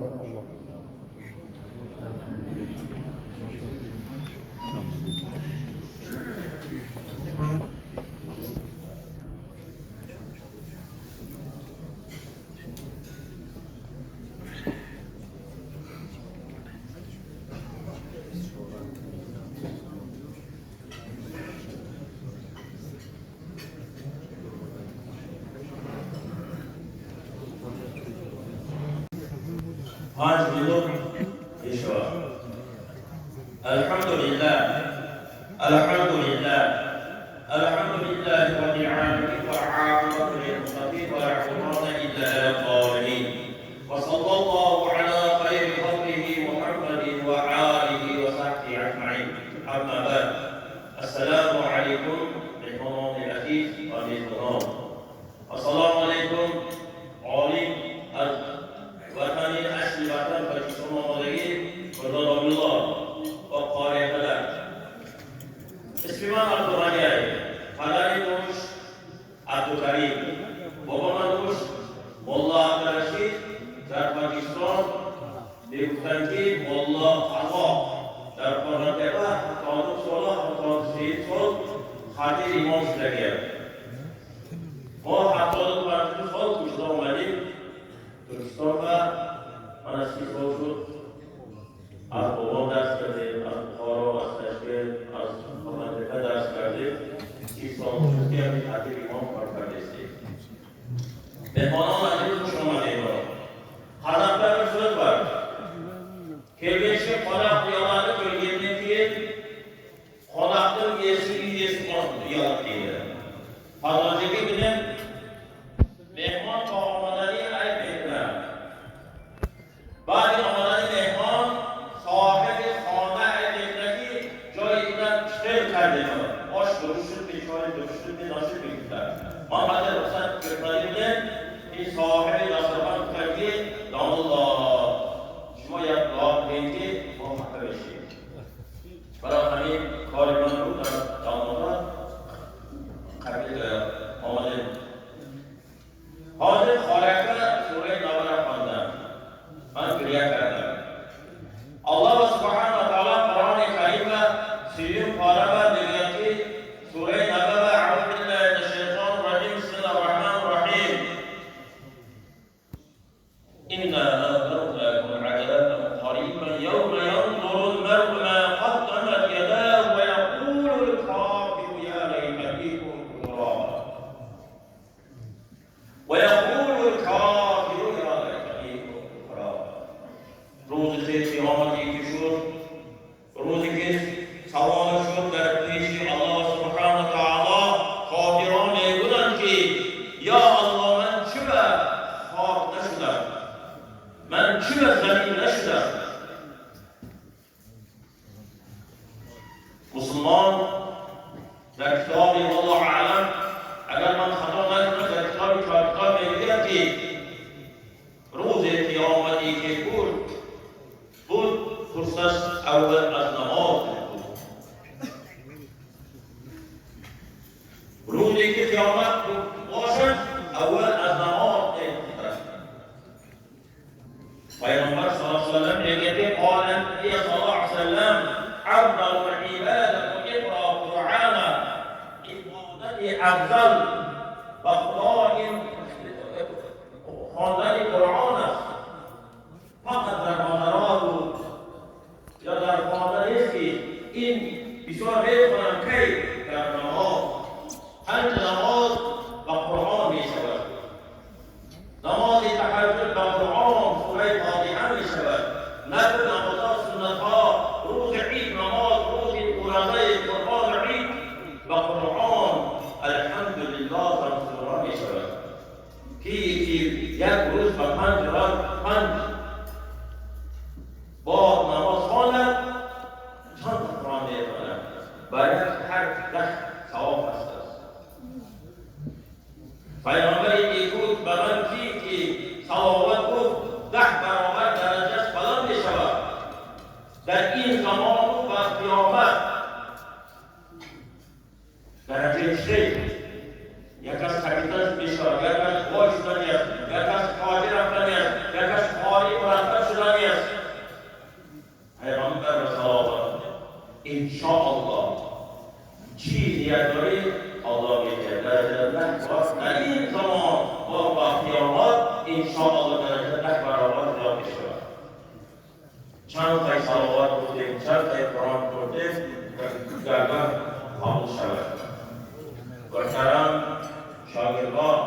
5 минут мешавад. Алҳамдулиллаҳ, алҳамдулиллаҳ, алҳамдулиллаҳи роббил оламин, вал оқибату лилмуттақин, ва ла удвана илла алал золимин, ва саллаллоҳу ала хайри халқиҳи Муҳаммадин ва олиҳи ва саҳбиҳи аҷмаин. Амма баъд. Ассалому алайкум, меҳмонони азиз ва мезбонон. Ассалому алайкум, олим аз ватани асли ватан Тоҷикистон омодагӣ Мирзо Домулло ва қория падар. Исми ман Абдуғанияй, падари нуш Абдукарим, бобама нуш Молла Абдурашид. Дар Тоҷикистон мегуфтанд, ки Молла Қазоқ дар Қорғонтепа 79 сола, 73 сол хатиб имом шудагиям. Мо 75 сол кӯчида омадем Туркистон ва мана 30 сол шуд. Аз бобом дарс кардем, аз Бухоро, аз Ташкент, аз Қорғонтепа дарс кардем. 30 сол шуд, ки ҳамин хатиб имом кор кардестем. Меҳмонон азиз, хуш омадед. Қазақта bir so'z bor: "Kelgan qo'noq uyaladi, ko'rgandan keyin qo'noqning egasi, uy egasi uyaladi", deydi. Hozirgi bilim mehmon то омадани айб мекунад, баъди омадани меҳмон соҳиби хона айб мекунад, ки ҷои ина чиқир кардем, ош дуруст шуд, чой дуруст шуд, нашуд, мегуфтад. Ман баъди рухсат гирифтани билем, ин соҳиби дастархон гуфтанд, ки домулло, шумо як дуо кунед, ки мо хафа бишем. Барои ҳамин кори ман буд, дар домода қабил омадем. Ҳозир хорака сураи Набара хондам, ман гиря кардам. Аллоҳ субҳанаҳу ва таъоло Қуръони Карим сеюм пора мегӯяд, ки сураи Наба: аъузу биллаҳи минаш шайтони раҷим, бисмиллаҳир раҳмонир раҳим, إنا أنذرناكم عذابا قريبا يوم ينظر المرء ما قدمت يداه ويقول الكافر يا ليتني كنت ترابا، ويقول الكافر يا ليتني كنت ترابا. روزی قیامتی که شد، روزی که سوال شد در پیش الله سبحانه و تعالی، کافران میگویند که یا الله، من چه به خاک نشدم، من چه به زمین نشدم؟ مسلمان در کتاب، والله اعلم، اگر من خطا نکنم، در کتاب چهار میگوید که روز قیامتی که بود، پرسش اول از نماز بود. روزی که قیامت باشد، اول از نماز می‌گذرد. پیامبر صلی الله علیه وسلم میگه که قال النبی صلی الله علیه وسلم: افضل العبادة اقرأ قرآن. عبادت افضل و خدا این خواندن قرآن است. فقط در مادرات و یا در خانه نیست که این بسیار میخوانم. کی؟ در نماز. پنج نماز. Пайғамбари некӯ ба ман ки саловат гуфт 10 баробар дараҷаш баланд мешавад. Дар ин замону ва қиёмат дараҷаи шейх як аз капитан мешавад, як аз бой шудани аст, як аз ҳоҷи рафтани аст, як аз қори мураттаб шудани аст. Пайғамбар ва саловат иншоаллоҳ чӣ ният дорӣ Аллоҳ медиҳад. Дараҷа 10 бор дар ин замон ва қиёмат иншоаллоҳ дараҷа 10 баробар зиёд мешавад. Чанд тай саловат гуфтем, чанд тай Қуръон гуфтем, гардан қабул шавад. Муҳтарам шогирдон,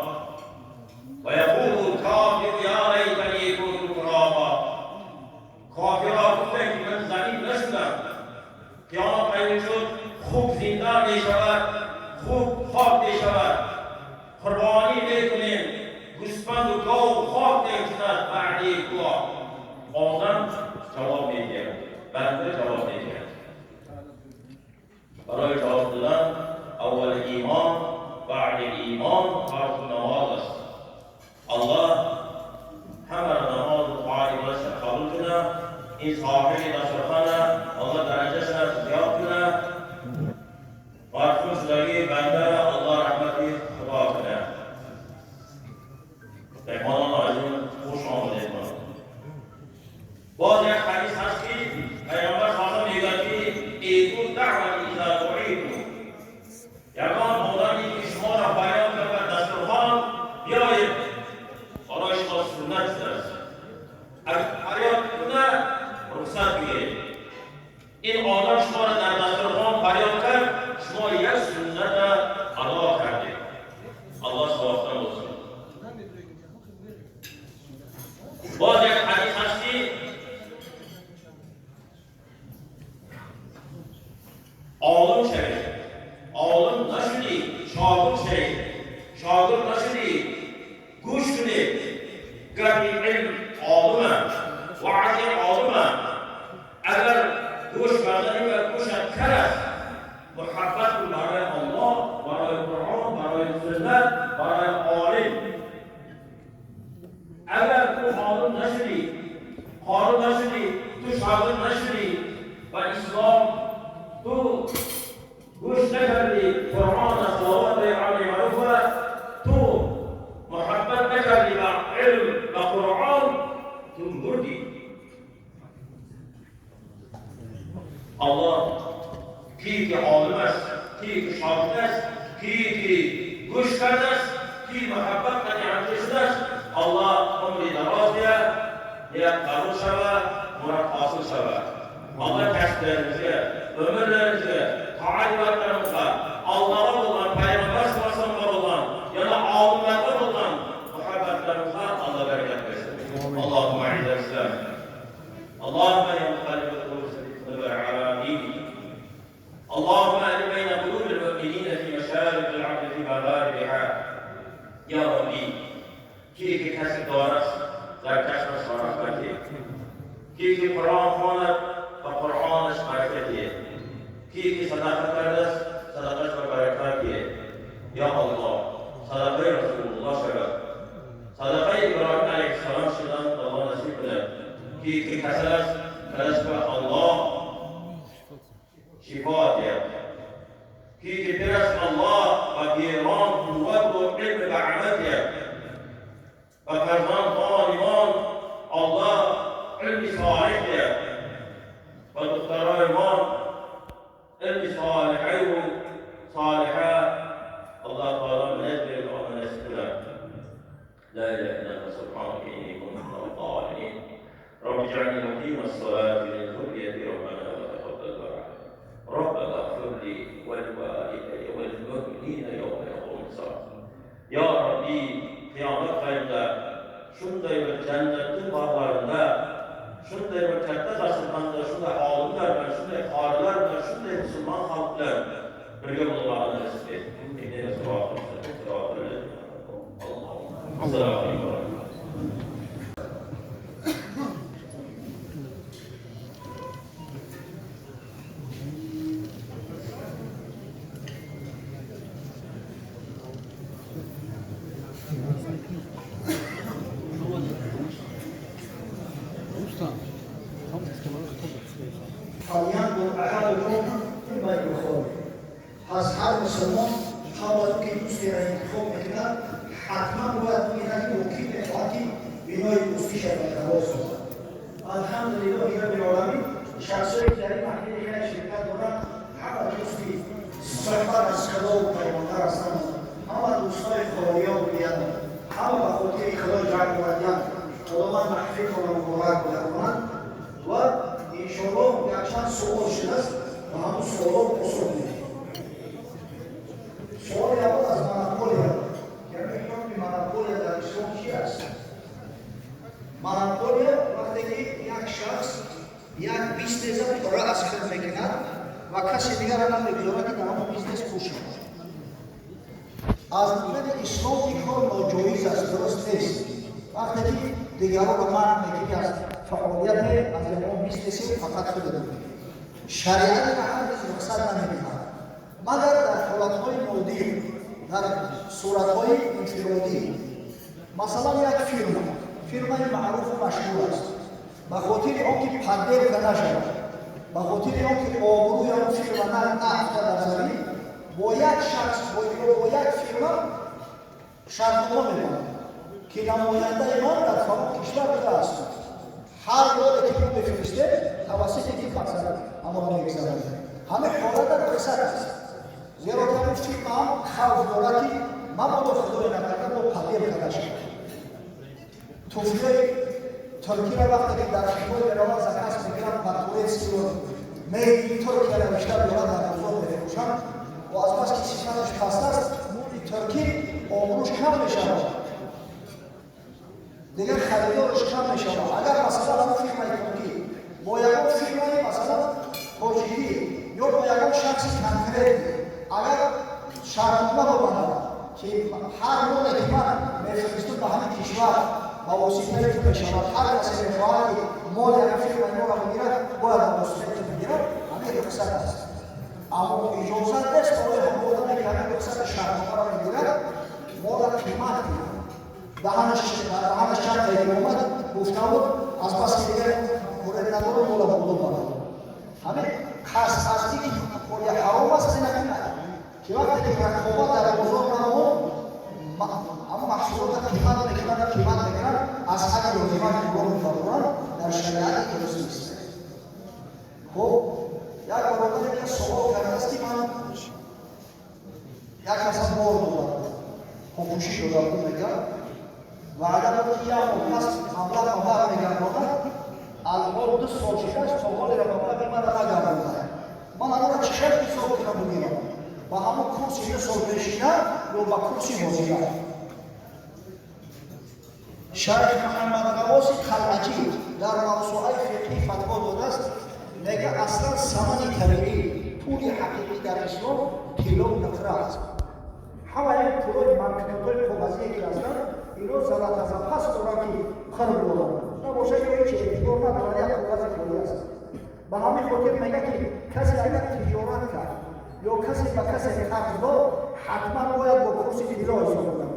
ва яқулу кофиру я лайтани кунту туроба. Кофирҳо гуфтанд ки ман замин нашудам. Қиёмат қоим шуд, хуб зинда мешавад, хуб хок мешавад. Қурбонӣ мекунем, гӯсфанду гов хок мешавад баъди дуо. Одам ҷавоб медиҳад, банда ҷавоб медиҳад. Барои ҷавоб додан аввал имон, баъди имон фарзу намоз аст. Аллоҳ ҳамаро намозу тоат ибодаташро қабул кунад, ин соҳиби дастархона Аллоҳ дараҷашро зиёд кунад, марҳум шудагии бандаро Аллоҳ раҳмати худо кунад. Меҳмонони азиз, хуш омадед. Боз як ҳадис ҳаст ки Пайғамбар саллаллоҳу алайҳи ва саллам мегӯяд ки иту даъвати иза дуитум. Ягон одаме ки шуморо баён кард бар дастурхон биёед, барои шумо суннат шудааст. Агар фарёд кунад, рухсат бигиред. Ин одам шуморо дар дастурхон фарёд кард, шумо як суннатро адо кардед. Аллоҳ савобтон бошад. Боз як ҳадис ҳаст ки олим шавед, олим нашудӣ шогирд шавед, шогирд нашудӣ гӯш кунед. Гапи илм олима, ваъзи олима. Агар гӯш кардани ва гӯшат кар аст, муҳаббат кун барои Аллоҳ, барои Қуръон, барои суннат, барои олим. Агар ту олим нашудӣ, қори нашудӣ, ту шогирд нашудӣ ва ислом ту гӯш накардӣ Қуръон, салавоти амри маъруфа, ту муҳаббат накардӣ ба илм, ба Қуръон, ту мурдӣ. Аллоҳ ки ки олим аст, ки ки шогирд аст, ки ки гӯш кардааст, ки муҳаббат карди ҳамчун шудааст, Аллоҳ умри дароз диҳад, ният қабул шавад, мурод ҳосил шавад. Аллоҳ kasblaringizga, umrlaringizga, toat ibodatlaringizga, Allohga bo'lgan, Payg'ambar sollallohu alayhi vasallamga bo'lgan, yana olimlarga bo'lgan muhabbatlaringizga Alloh barakat bersin. Allohumma a'izz al-islam. Allohumma ya muqallib al-qulub thabbit ala dinik. Allohumma alif bayna qulub al-mu'minina fi masharik al-ardi fi magharibiha. Ya Rabbi, ki ki kasb dorast дар касбаш баракат деҳ, ки ки Қуръон хонад ба Қуръонаш баракат деҳ, ки ки садақа кардааст садақаш ба баракат деҳ. Ё Аллоҳ, садақаи Расулуллоҳ шавад, садақаи Иброҳим алайҳиссалом шудан Аллоҳ насиб кунад. Ки ки касал аст касалаш ба Аллоҳ шифо диҳад. Ки ки пир аст Аллоҳ ба пирон қуввату илм ва амал диҳад. Ба фарзандонимон Аллоҳ илми солиҳ диҳад. Ба духтароимон илми солиҳаю солиҳа Аллоҳ таоло منزل ونسكن. لا إله إلا أنت سبحانك إني كنت من الظالمين. رب اجعلني مقيم الصلاة من ذريتي ربنا وتقبل دعاء. ربنا اغفر لي ولوالدي وللمؤمنين يوم يقوم الحساب. يا ربي qiyomat paytida shunday bir jannatning bog'larida, shunday bir katta dasturxonda, shunday olimlar bilan, shunday qorilar bilan, shunday musulmon xalq bilan birga bo'lganini nasib et. Assalomu alaykum. پس هر مسلمان قبل از اینکه دوستی را انتخاب میکند حتما باید ببیند که او کی میخواهد که بنای دوستیش را برقرار سازد. الحمدلله رب العالمین شخصایی که در این محفل خیر شرکت دارند همه دوستی صحبت از خدا و پیامبر هستند، همه دوستای خدایان بودند، همه به خاطر خدا جمع آمدند. خداوند محفلتان را مبارک بگرداند و انشاءالله یکچند سوال شده است و همون سوالات پاسخ میدهیم. سوال اول از монополия، یعنی حکم монополия در اسلام چی است؟ монополия وقتی که یک شخص یک business را از خود میکند و کسی دیگر را نمیگذارد که در آن business کوشد. از نظر اسلام این کار ناجایز است، درست نیست. وقتی که دیگران را منع میکنی از فعالیت از یک business فقط خودت میکنی، شریعت را هرگز رخصت نمیدهد مگر در حالتهای نادر، در صورتهای انفرادی. مثلا یک фирмаи маъруфу машҳур аст، ба хотири он ки подделка нашавад، ба хотири он ки обрӯи он фирма наафтад дар замин، бо як шахс ё бо як фирма шартнома мебандад ки намояндаи ман дар фалон кишвар будааст، ҳар боре ки мо мефиристем тавассути ин мақсад амро мегузаронем. Ҳамин ҳолат рухсат аст، зеро ки ҳамин фирма ҳам хавф дорад ки мабодо худое накарда бо подделка нашавад. Туфлиҳои туркиро вақте ки дар Хитой мераванд заказ мекунанд, ба турецкиро made in Туркия навишта дорад, дар бозор мефурӯшанд ва аз бас ки сифаташ паст аст, моли туркӣ обрӯш кам мешавад, дигар харидораш кам мешавад. Агар масалан ҳамон фирмаи туркӣ бо ягон фирмаи масалан тоҷикӣ ё бо ягон шахси конкретӣ агар шартнома бибандад ки ҳар моле ки ман мефиристум ба ҳамин кишвар ба воситаи ту мешавад، ҳар касе мехоҳад ки моли ҳамин фирмаи моро бигирад бояд ба воситаи ту бигирад، ҳамин рухсат аст. Аммо иҷозат нест барои ҳамон одаме ки ҳамин рухсати шартномаро мегирад мола қимат кунад. Даҳанаш чанд дақиқа омад гуфта буд аз бас ки дигар курет надорам мола боло барад. Ҳамин қасд аз ин ки монополия ҳаром аст ин ҳамин ки вақте ки рақобат дар бозор намонд ҳамон маҳсулотро қимат мекунанд, аз ҳадди лозима боло мебароранд، дар шариат дуруст нест. Хуб، як бародаре ки суол кардааст ки ман як каса бор додам، хокушӣ додам, ӯ мегӯяд ваъда дод ки як моҳ пас маблағ ба бармегардонад، алҳол 2 сол шудааст то ҳолеро маблағи маро нагардонда. Ман аморо чӣ хел ҳисоб кунам бигирам? Ба ҳамон курси 2 сол пешина ё ба курси ҳозира? Шайх Муҳаммад Ғавоси Қалъаҷӣ дар мавсуаи фиқҳӣ фатво додааст، мегӯяд аслан самани табиӣ، пули ҳақиқӣ дар ислом тиллову нуқра аст. Ҳамаи ин пулҳои банкнотҳои коғазие ки ҳастанд ино залатазапас доранд ки қурб доранд، набошад ё ҳеҷ эътибор надорад, як коғази холӣ аст. Ба ҳамин хотир мегӯяд ки касе агар тиҷорат кард ё касе ба касе қарз дод ҳатман бояд бо курси тилло ҳисоб кунад.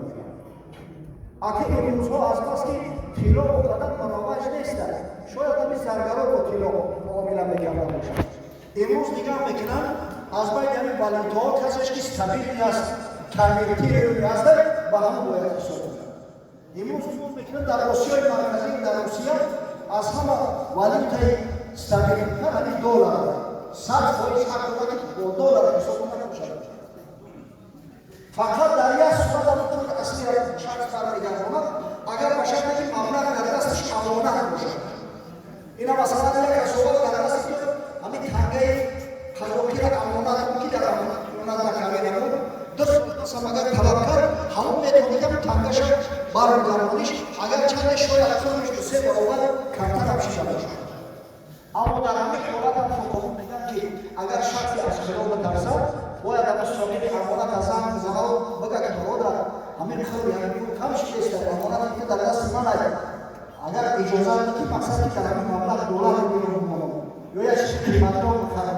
Аки имрӯзҳо аз бас ки тилло он қадар муравваҷ нест, шояд ҳамин заргаро бо тилло муомила мекарда бошанд. Имрӯз нигоҳ мекунанд аз байни ҳамин валютаҳо касеш ки стабилни аст، конвертируемый аст، ба ҳамон бояд ҳисоб кунад. Имрӯз нигоҳ мекунанд дар Осиёи Марказӣ، дар Русия аз ҳама валютаи стабилтар ҳамин доллар аст. 100% ҳақ дорад ки бо доллар ҳисоб кунад набошад. Фақат дар як сурат ҳамон пули аслиро шахс бармегардонад агар ба шарте ки маблағ дар дасташ амонат бошад. Ина масалан як кас дар дасти ту ҳамин тангаи қазоқиро амонат кун ки дар амонат накарда набуд، 2 сол пасам агар талаб кард ҳамон метавонад ҳамон тангаша бармегардониш، агар чанде шояд қурбиш 2-3 баробар камтар ҳам шида бошад. Аммо дар ҳамин ҳолат ҳам фуқаҳо мегӯянд ки агар шахсе аз хилоф битарсад бояд ҳамон соҳиби амонат аз занг бизанад бигӯяд ки бародар ҳамин қурби ҳамин пул кам шудааст، амонате ки дар дасти ман аст، агар иҷозат дод ки мақсад ки дар ҳамин маблағ доллар бигирам ё як чизи қиматдор бихарам.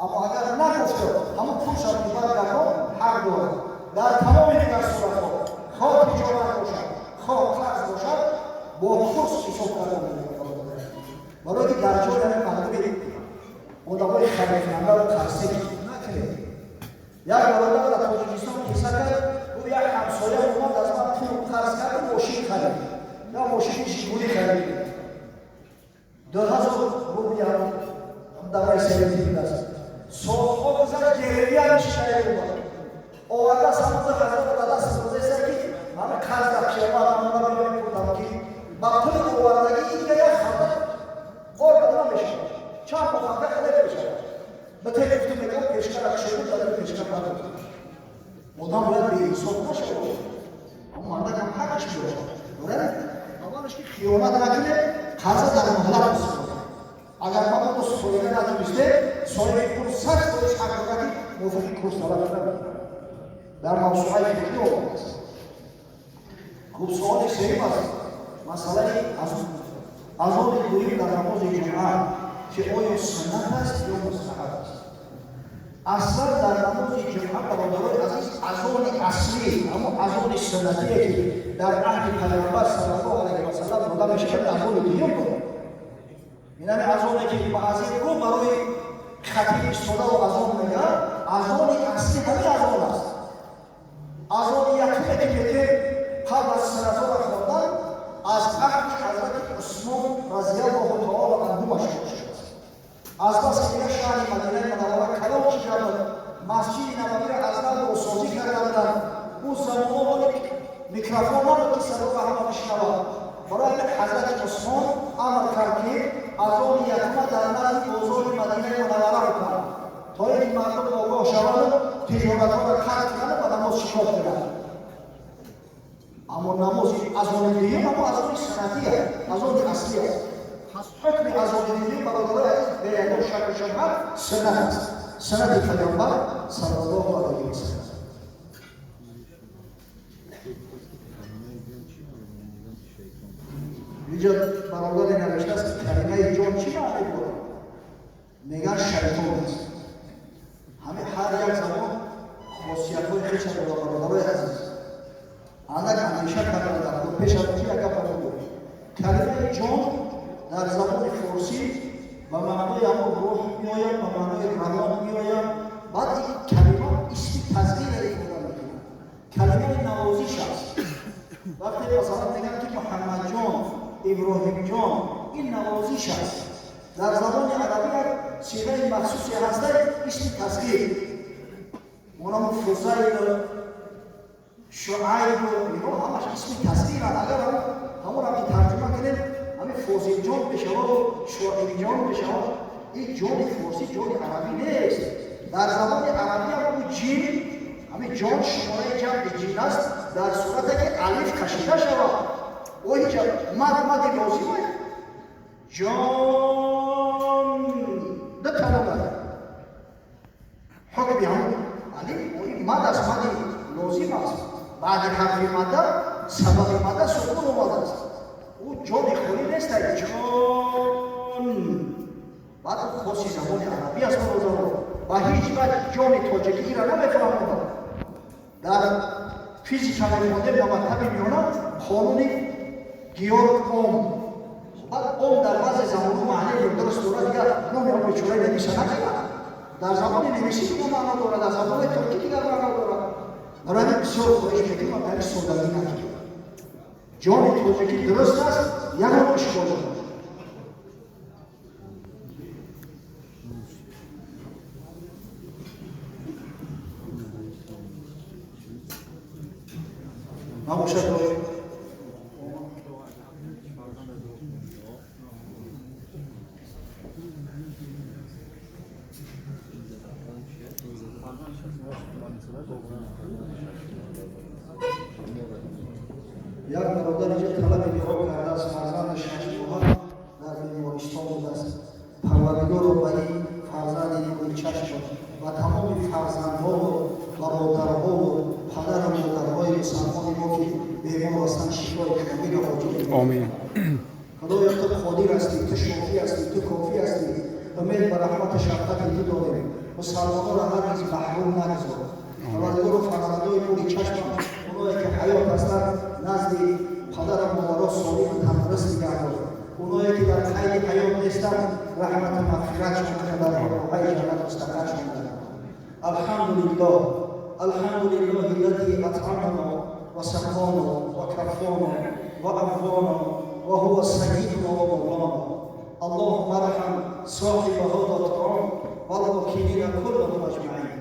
Аммо агар нагуфта ҳамон пулшро баргардон ҳақ дорад. Дар тамоми дигар суратҳо Хоҳ тиҷорат бошад, хоҳ қарз бошад, бо курс ҳисоб карда мешавад. Барои ки дар ҷои ҳамин мардуми одамои харидкунандаро қарзӣ накунед. Як бародар дар Тоҷикистон қисса кард, гуфт як ҳамсоя омад аз ман пул қарз кард, мошин харид. Я мошини Жигули харид. 2000 рубли давраи советӣ будааст. Солҳо гузашт, гиревия мешинавед омад. Оварда самон 2000 ба даст гузошта ки ман қарз дар пиёма ман мебурдам ки ба пули овардагӣ дигар як халта бор дода мешавад. Чанд моҳ халта мешавад. Ба телефон мегӯям пешкара кушода дар пешкара надод. Одам бояд беинсоф нашавад. Аммо мардакам ҳаққаш дорад. Дорад? Аввалаш ки хиёнат накунед, қарза дар муҳлат бисупоред. Агар мабодо супорида натунистед, соҳиби пул 100% ҳақ дорад ки мувофиқи курс талаб кунад. Дар мавсуаи фиқҳӣ омадааст. Хуб, суоли сеюм аст масъалаи азони дуюм дар намози ҷумъа, ки оё суннат аст ё мустаҳаб аст. Аслан дар намози ҷумъа, бародарои азиз, азони аслӣ, ҳамон азони суннатие ки дар аҳди Пайғамбар саллаллоҳу алайҳи васаллам дода мешавад, азони дуюм дорад. Ин ҳамин азоне ки муаззин гӯ барои хатиб истодаву азон мегӯяд, азони аслӣ ҳамин азон аст. Азони якуме ки метем қабл аз суннатҳоро хондан, аз аҳди ҳазрати Усмон разияллоҳу таоло анҳу машҳур шудааст. Аз бас ки дигар шаҳри Мадинаи Мунаввара калон чида буд, масҷиди Набавиро аз нав бозсозӣ карда буданд. Ӯ замоно микрофон набуд ки садоро ҳама бишнавад. Барои ҳамин ҳазрати Усмон амр кард ки азони якума дар назди бозори Мадинаи Мунаввара бикунанд, то ин ки мардум огоҳ шаванду тиҷоратҳоро қатъ кунанд ва ба намоз шитоб кунанд. Аммо намози азони дуюм ҳамо азони суннатӣ аст, азони аслӣ аст. Пас ҳукми азони дуюм, бародарои азиз, бе ягон шакку шубҳа суннат аст. Суннати Пайғамбар саллаллоҳу алайҳи васаллам. Инҷо бародаре навиштааст ки калимаи ҷон чӣ маъне дорад? Мегӯянд шайтон аст. Ҳамин ҳар як забон хосиятҳои худша дорад, бародарои азиз. Андак андеша кардан дар худ пеш аз он ки як гапро бигӯем. Калимаи ҷон дар забони форсӣ ба маънои ҳамон рӯҳ меояд, ба маънои равон меояд. Баъд ин калима исми тазғира ифода мекунад. Калимаи навозиш аст. Вақте масалан мегӯянд ки Муҳаммадҷон, Иброҳимҷон, ин навозиш аст. Дар забони арабӣ як сиғаи махсусе ҳаста, исми тазғир. Онам Фузайл, Шуайб, инҳо ҳамаш исми тазғиранд. Агар ҳамонро ки тарҷума кунем, ҳамин Фозилҷон мешавад, Шуайбҷон мешавад. Ин ҷони форсӣ ҷони арабӣ нест. Дар забони арабӣ ҳам ӯ ҷин, ҳамин ҷон шумораи ҷамъи ҷин аст, дар сурате ки алиф кашида шавад. Ӯ ҳеҷ мад мади лозим аст. Ҷон ду калом дорад. Ҳукми ҳамон алиф ин мад аст, мади лозим аст. Баъди ҳарфи мадда сабаби мадда сукун омадааст. Ӯ ҷони холӣ нест, ҷон. Баъд ӯ хоси забони арабӣ аст, бародарон. Ба ҳеҷ ваҷҳ ҷони тоҷикӣ инро намефаҳмонад. Дар физика мехондем дар мактаби миёна қонуни Георг Ом. Баъд Ом дар баъзе замонҳо маънии дуруст дорад, дигар номи он бечораи нависа накард. Дар забони немисӣ дигар маъно дорад, дар забони туркӣ дигар маъно дорад. Барои ҳамин бисёр хоҳиш мекунам дар ин содагӣ накунед. Ҷони тоҷикӣ дуруст аст, ягон ишкол надорад. Набошад. Як бародар инҷо талаби дуо кардааст, фарзандаш 6 моҳа дар бемористон будааст. Парвардигоро, ба ин фарзанди нури чашм ва тамоми фарзандҳову бародарҳову падару модарҳои мусалмони мо ки бемор ҳастанд, шифои комилро оҷил. Омин. Худоё, ту қодир ҳастӣ, ту шофӣ ҳастӣ, ту кофӣ ҳастӣ. Умед ба раҳмату шафқати ту дорем. Мусалмононро ҳаргиз маҳрум нагузор. Парвардигоро, фарзандои нури чашмам, оное ки ҳаёт ҳастанд. Нестанд, раҳмату мағфиратшон кунад, дар роҳҳои ҷаннат мустақаршон кунад. Алҳамдулиллоҳ, алҳамдулиллоҳи аллази атъамана ва сақона ва каффона ва аввона ва ҳува саййидуна ва мавлона. اللهم ارحم صاحب هذا الطعام والواكلين كلهم اجمعين.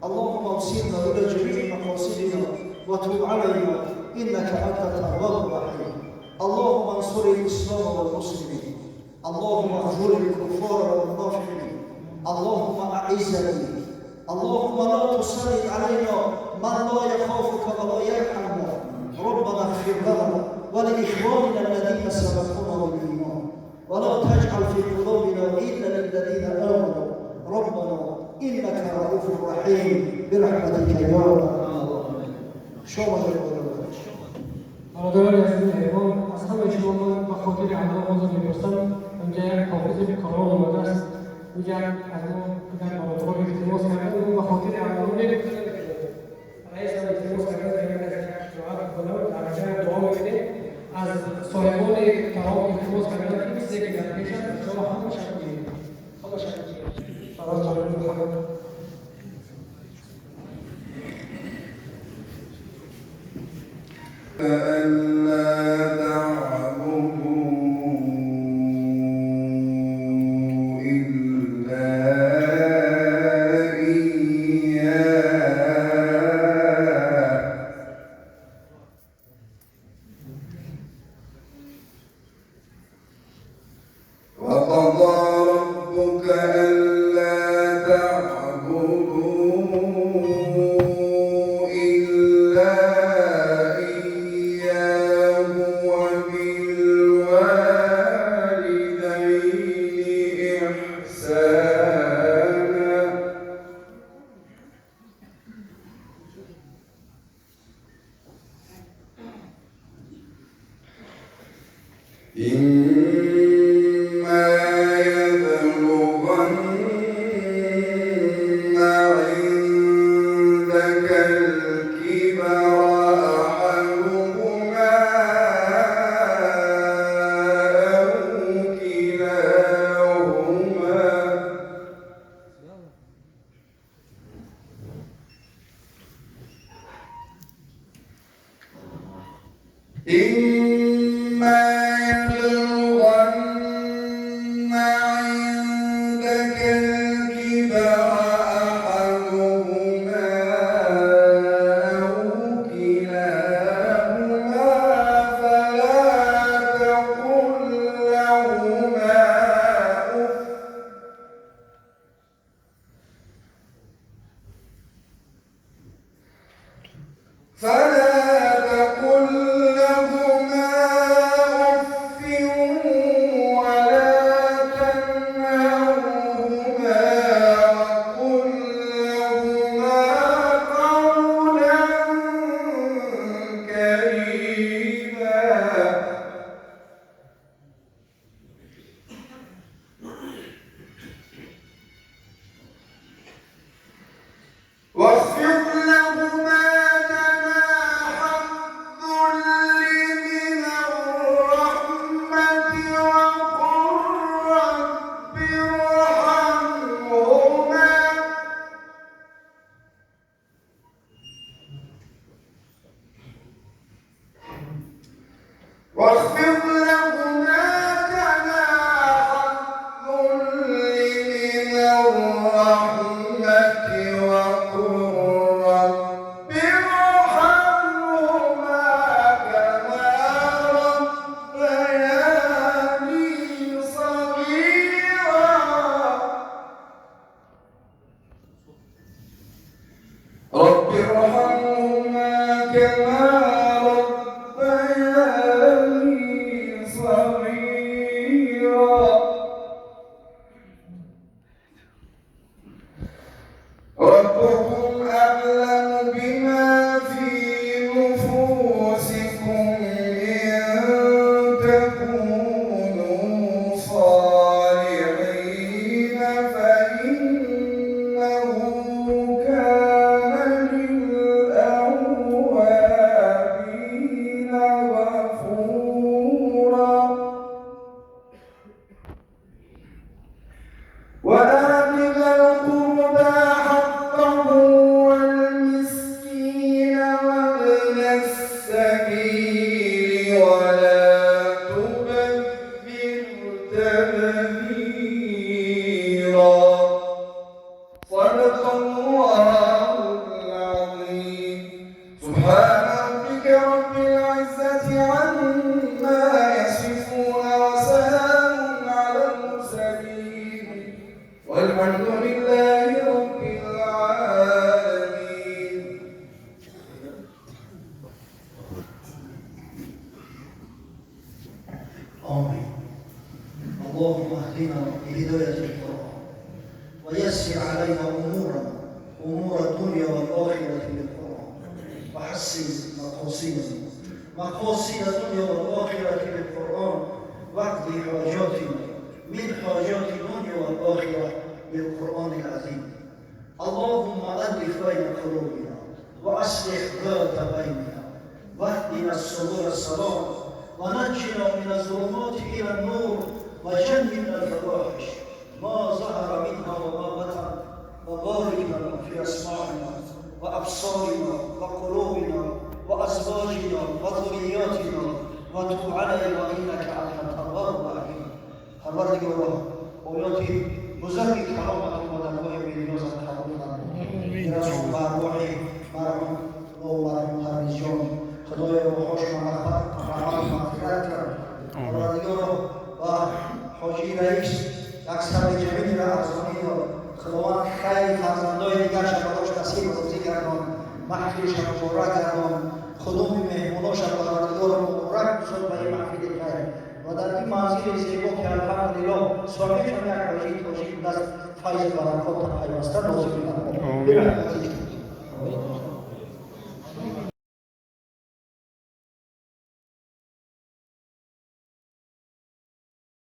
اللهم اوصلنا الى جميع مقاصدنا وتب علينا انك انت التواب الرحيم. اللهم انصر الاسلام والمسلمين. اللهم اغفر الكفار والمنافقين. اللهم اعزنا. اللهم لا تسلط علينا من لا يخافك ولا يرحمنا. ربنا اغفر لنا ولإخواننا الذين سبقونا بالإيمان ولا تجعل في قلوبنا غلا للذين آمنوا ربنا إنك رؤوف رحيم برحمتك يا أرحم الراحمين. شما برادران عزیز مهربان، از همه شما من به خاطر الله عذر می‌پرسم. اینجا یک حافظ قرآن آمده است. اینجا از ما در برادران التماس کردن، ما به خاطر الله نمی‌گذاریم. رئیس هم التماس کردن که یک از قرائت کنم، در جای دعا می‌کنیم. از صاحبان طعام التماس کردن که چیزی که در پیش است شما همه شب بگیرید. همه شب بگیرید. برادران محمد ألا تعبدوا إلا إياه وقضى ربك ألا تعبدوا إلا إياه وبالوالدين إحسانا إما يبلغن عندك الكبر أحدهما أو كلاهما إما يبلغن عندك الكبر أحدهما أو كلاهما فلا تقل لهما أف فلا تقل لهما أف ولا تنهرهما وقل لهما قولا كريما. واخفض لهما جناح الذل من الرحمة وقل رب ارحمهما واخفض لهما جناح الذل من الرحمة وقل رب ارحمهما كما ربياني صغيرا. رب ارحمهما كما ربياني صغيرا. ربكم أعلم بما في نفوسكم إن تكونوا صالحين فإنه كان للأوابين السبيل ولا تبذر تبذيرا. صدق الله العظيم. سبحان ربك رب العزة عما يصفون وسلام على المرسلين والحمد لله رب العالمين. آمين. اللهم اهدنا بهداية القرآن ويسر علينا أمورنا، أمور الدنيا والآخرة بالقرآن، وحسن مقاصدنا، مقاصد الدنيا والآخرة بالقرآن، واقضي حاجاتنا من حاجات الدنيا والآخرة بالقرآن العظيم. اللهم ألف بين قلوبنا وأصلح ذات بيننا واهدنا السبل السلام ونجنا من الظلمات إلى النور وجنبنا الفواحش ما ظهر منها وما بطن، وبارك لنا في أسماعنا وأبصارنا وقلوبنا وأزواجنا وذرياتنا وتب علينا إنك أنت التواب الرحيم. پروردگارا، آیات بزرگ کلامت را درگاه بی‌نیازت قبول فرما. برسون به ارواح مرحوم و مرحوم پرویز جان، خدای روحاشون رحمت و مغفرت کرد. پروردگارا، و حاجی رئیس یک سر جمیلی را ارزانی داد. خداوند خیر فرزندای دیگرش براش نصیب روزی گردان، محفلش مبارک گردان، خدوم مهموناش پروردگار مبارک بساز به این محفل خیر و در این منزل زیبا که الحمدلله صاحبش هم یک حاجی تاجیک بوده است، فیض برکات پیوسته نازل فرما.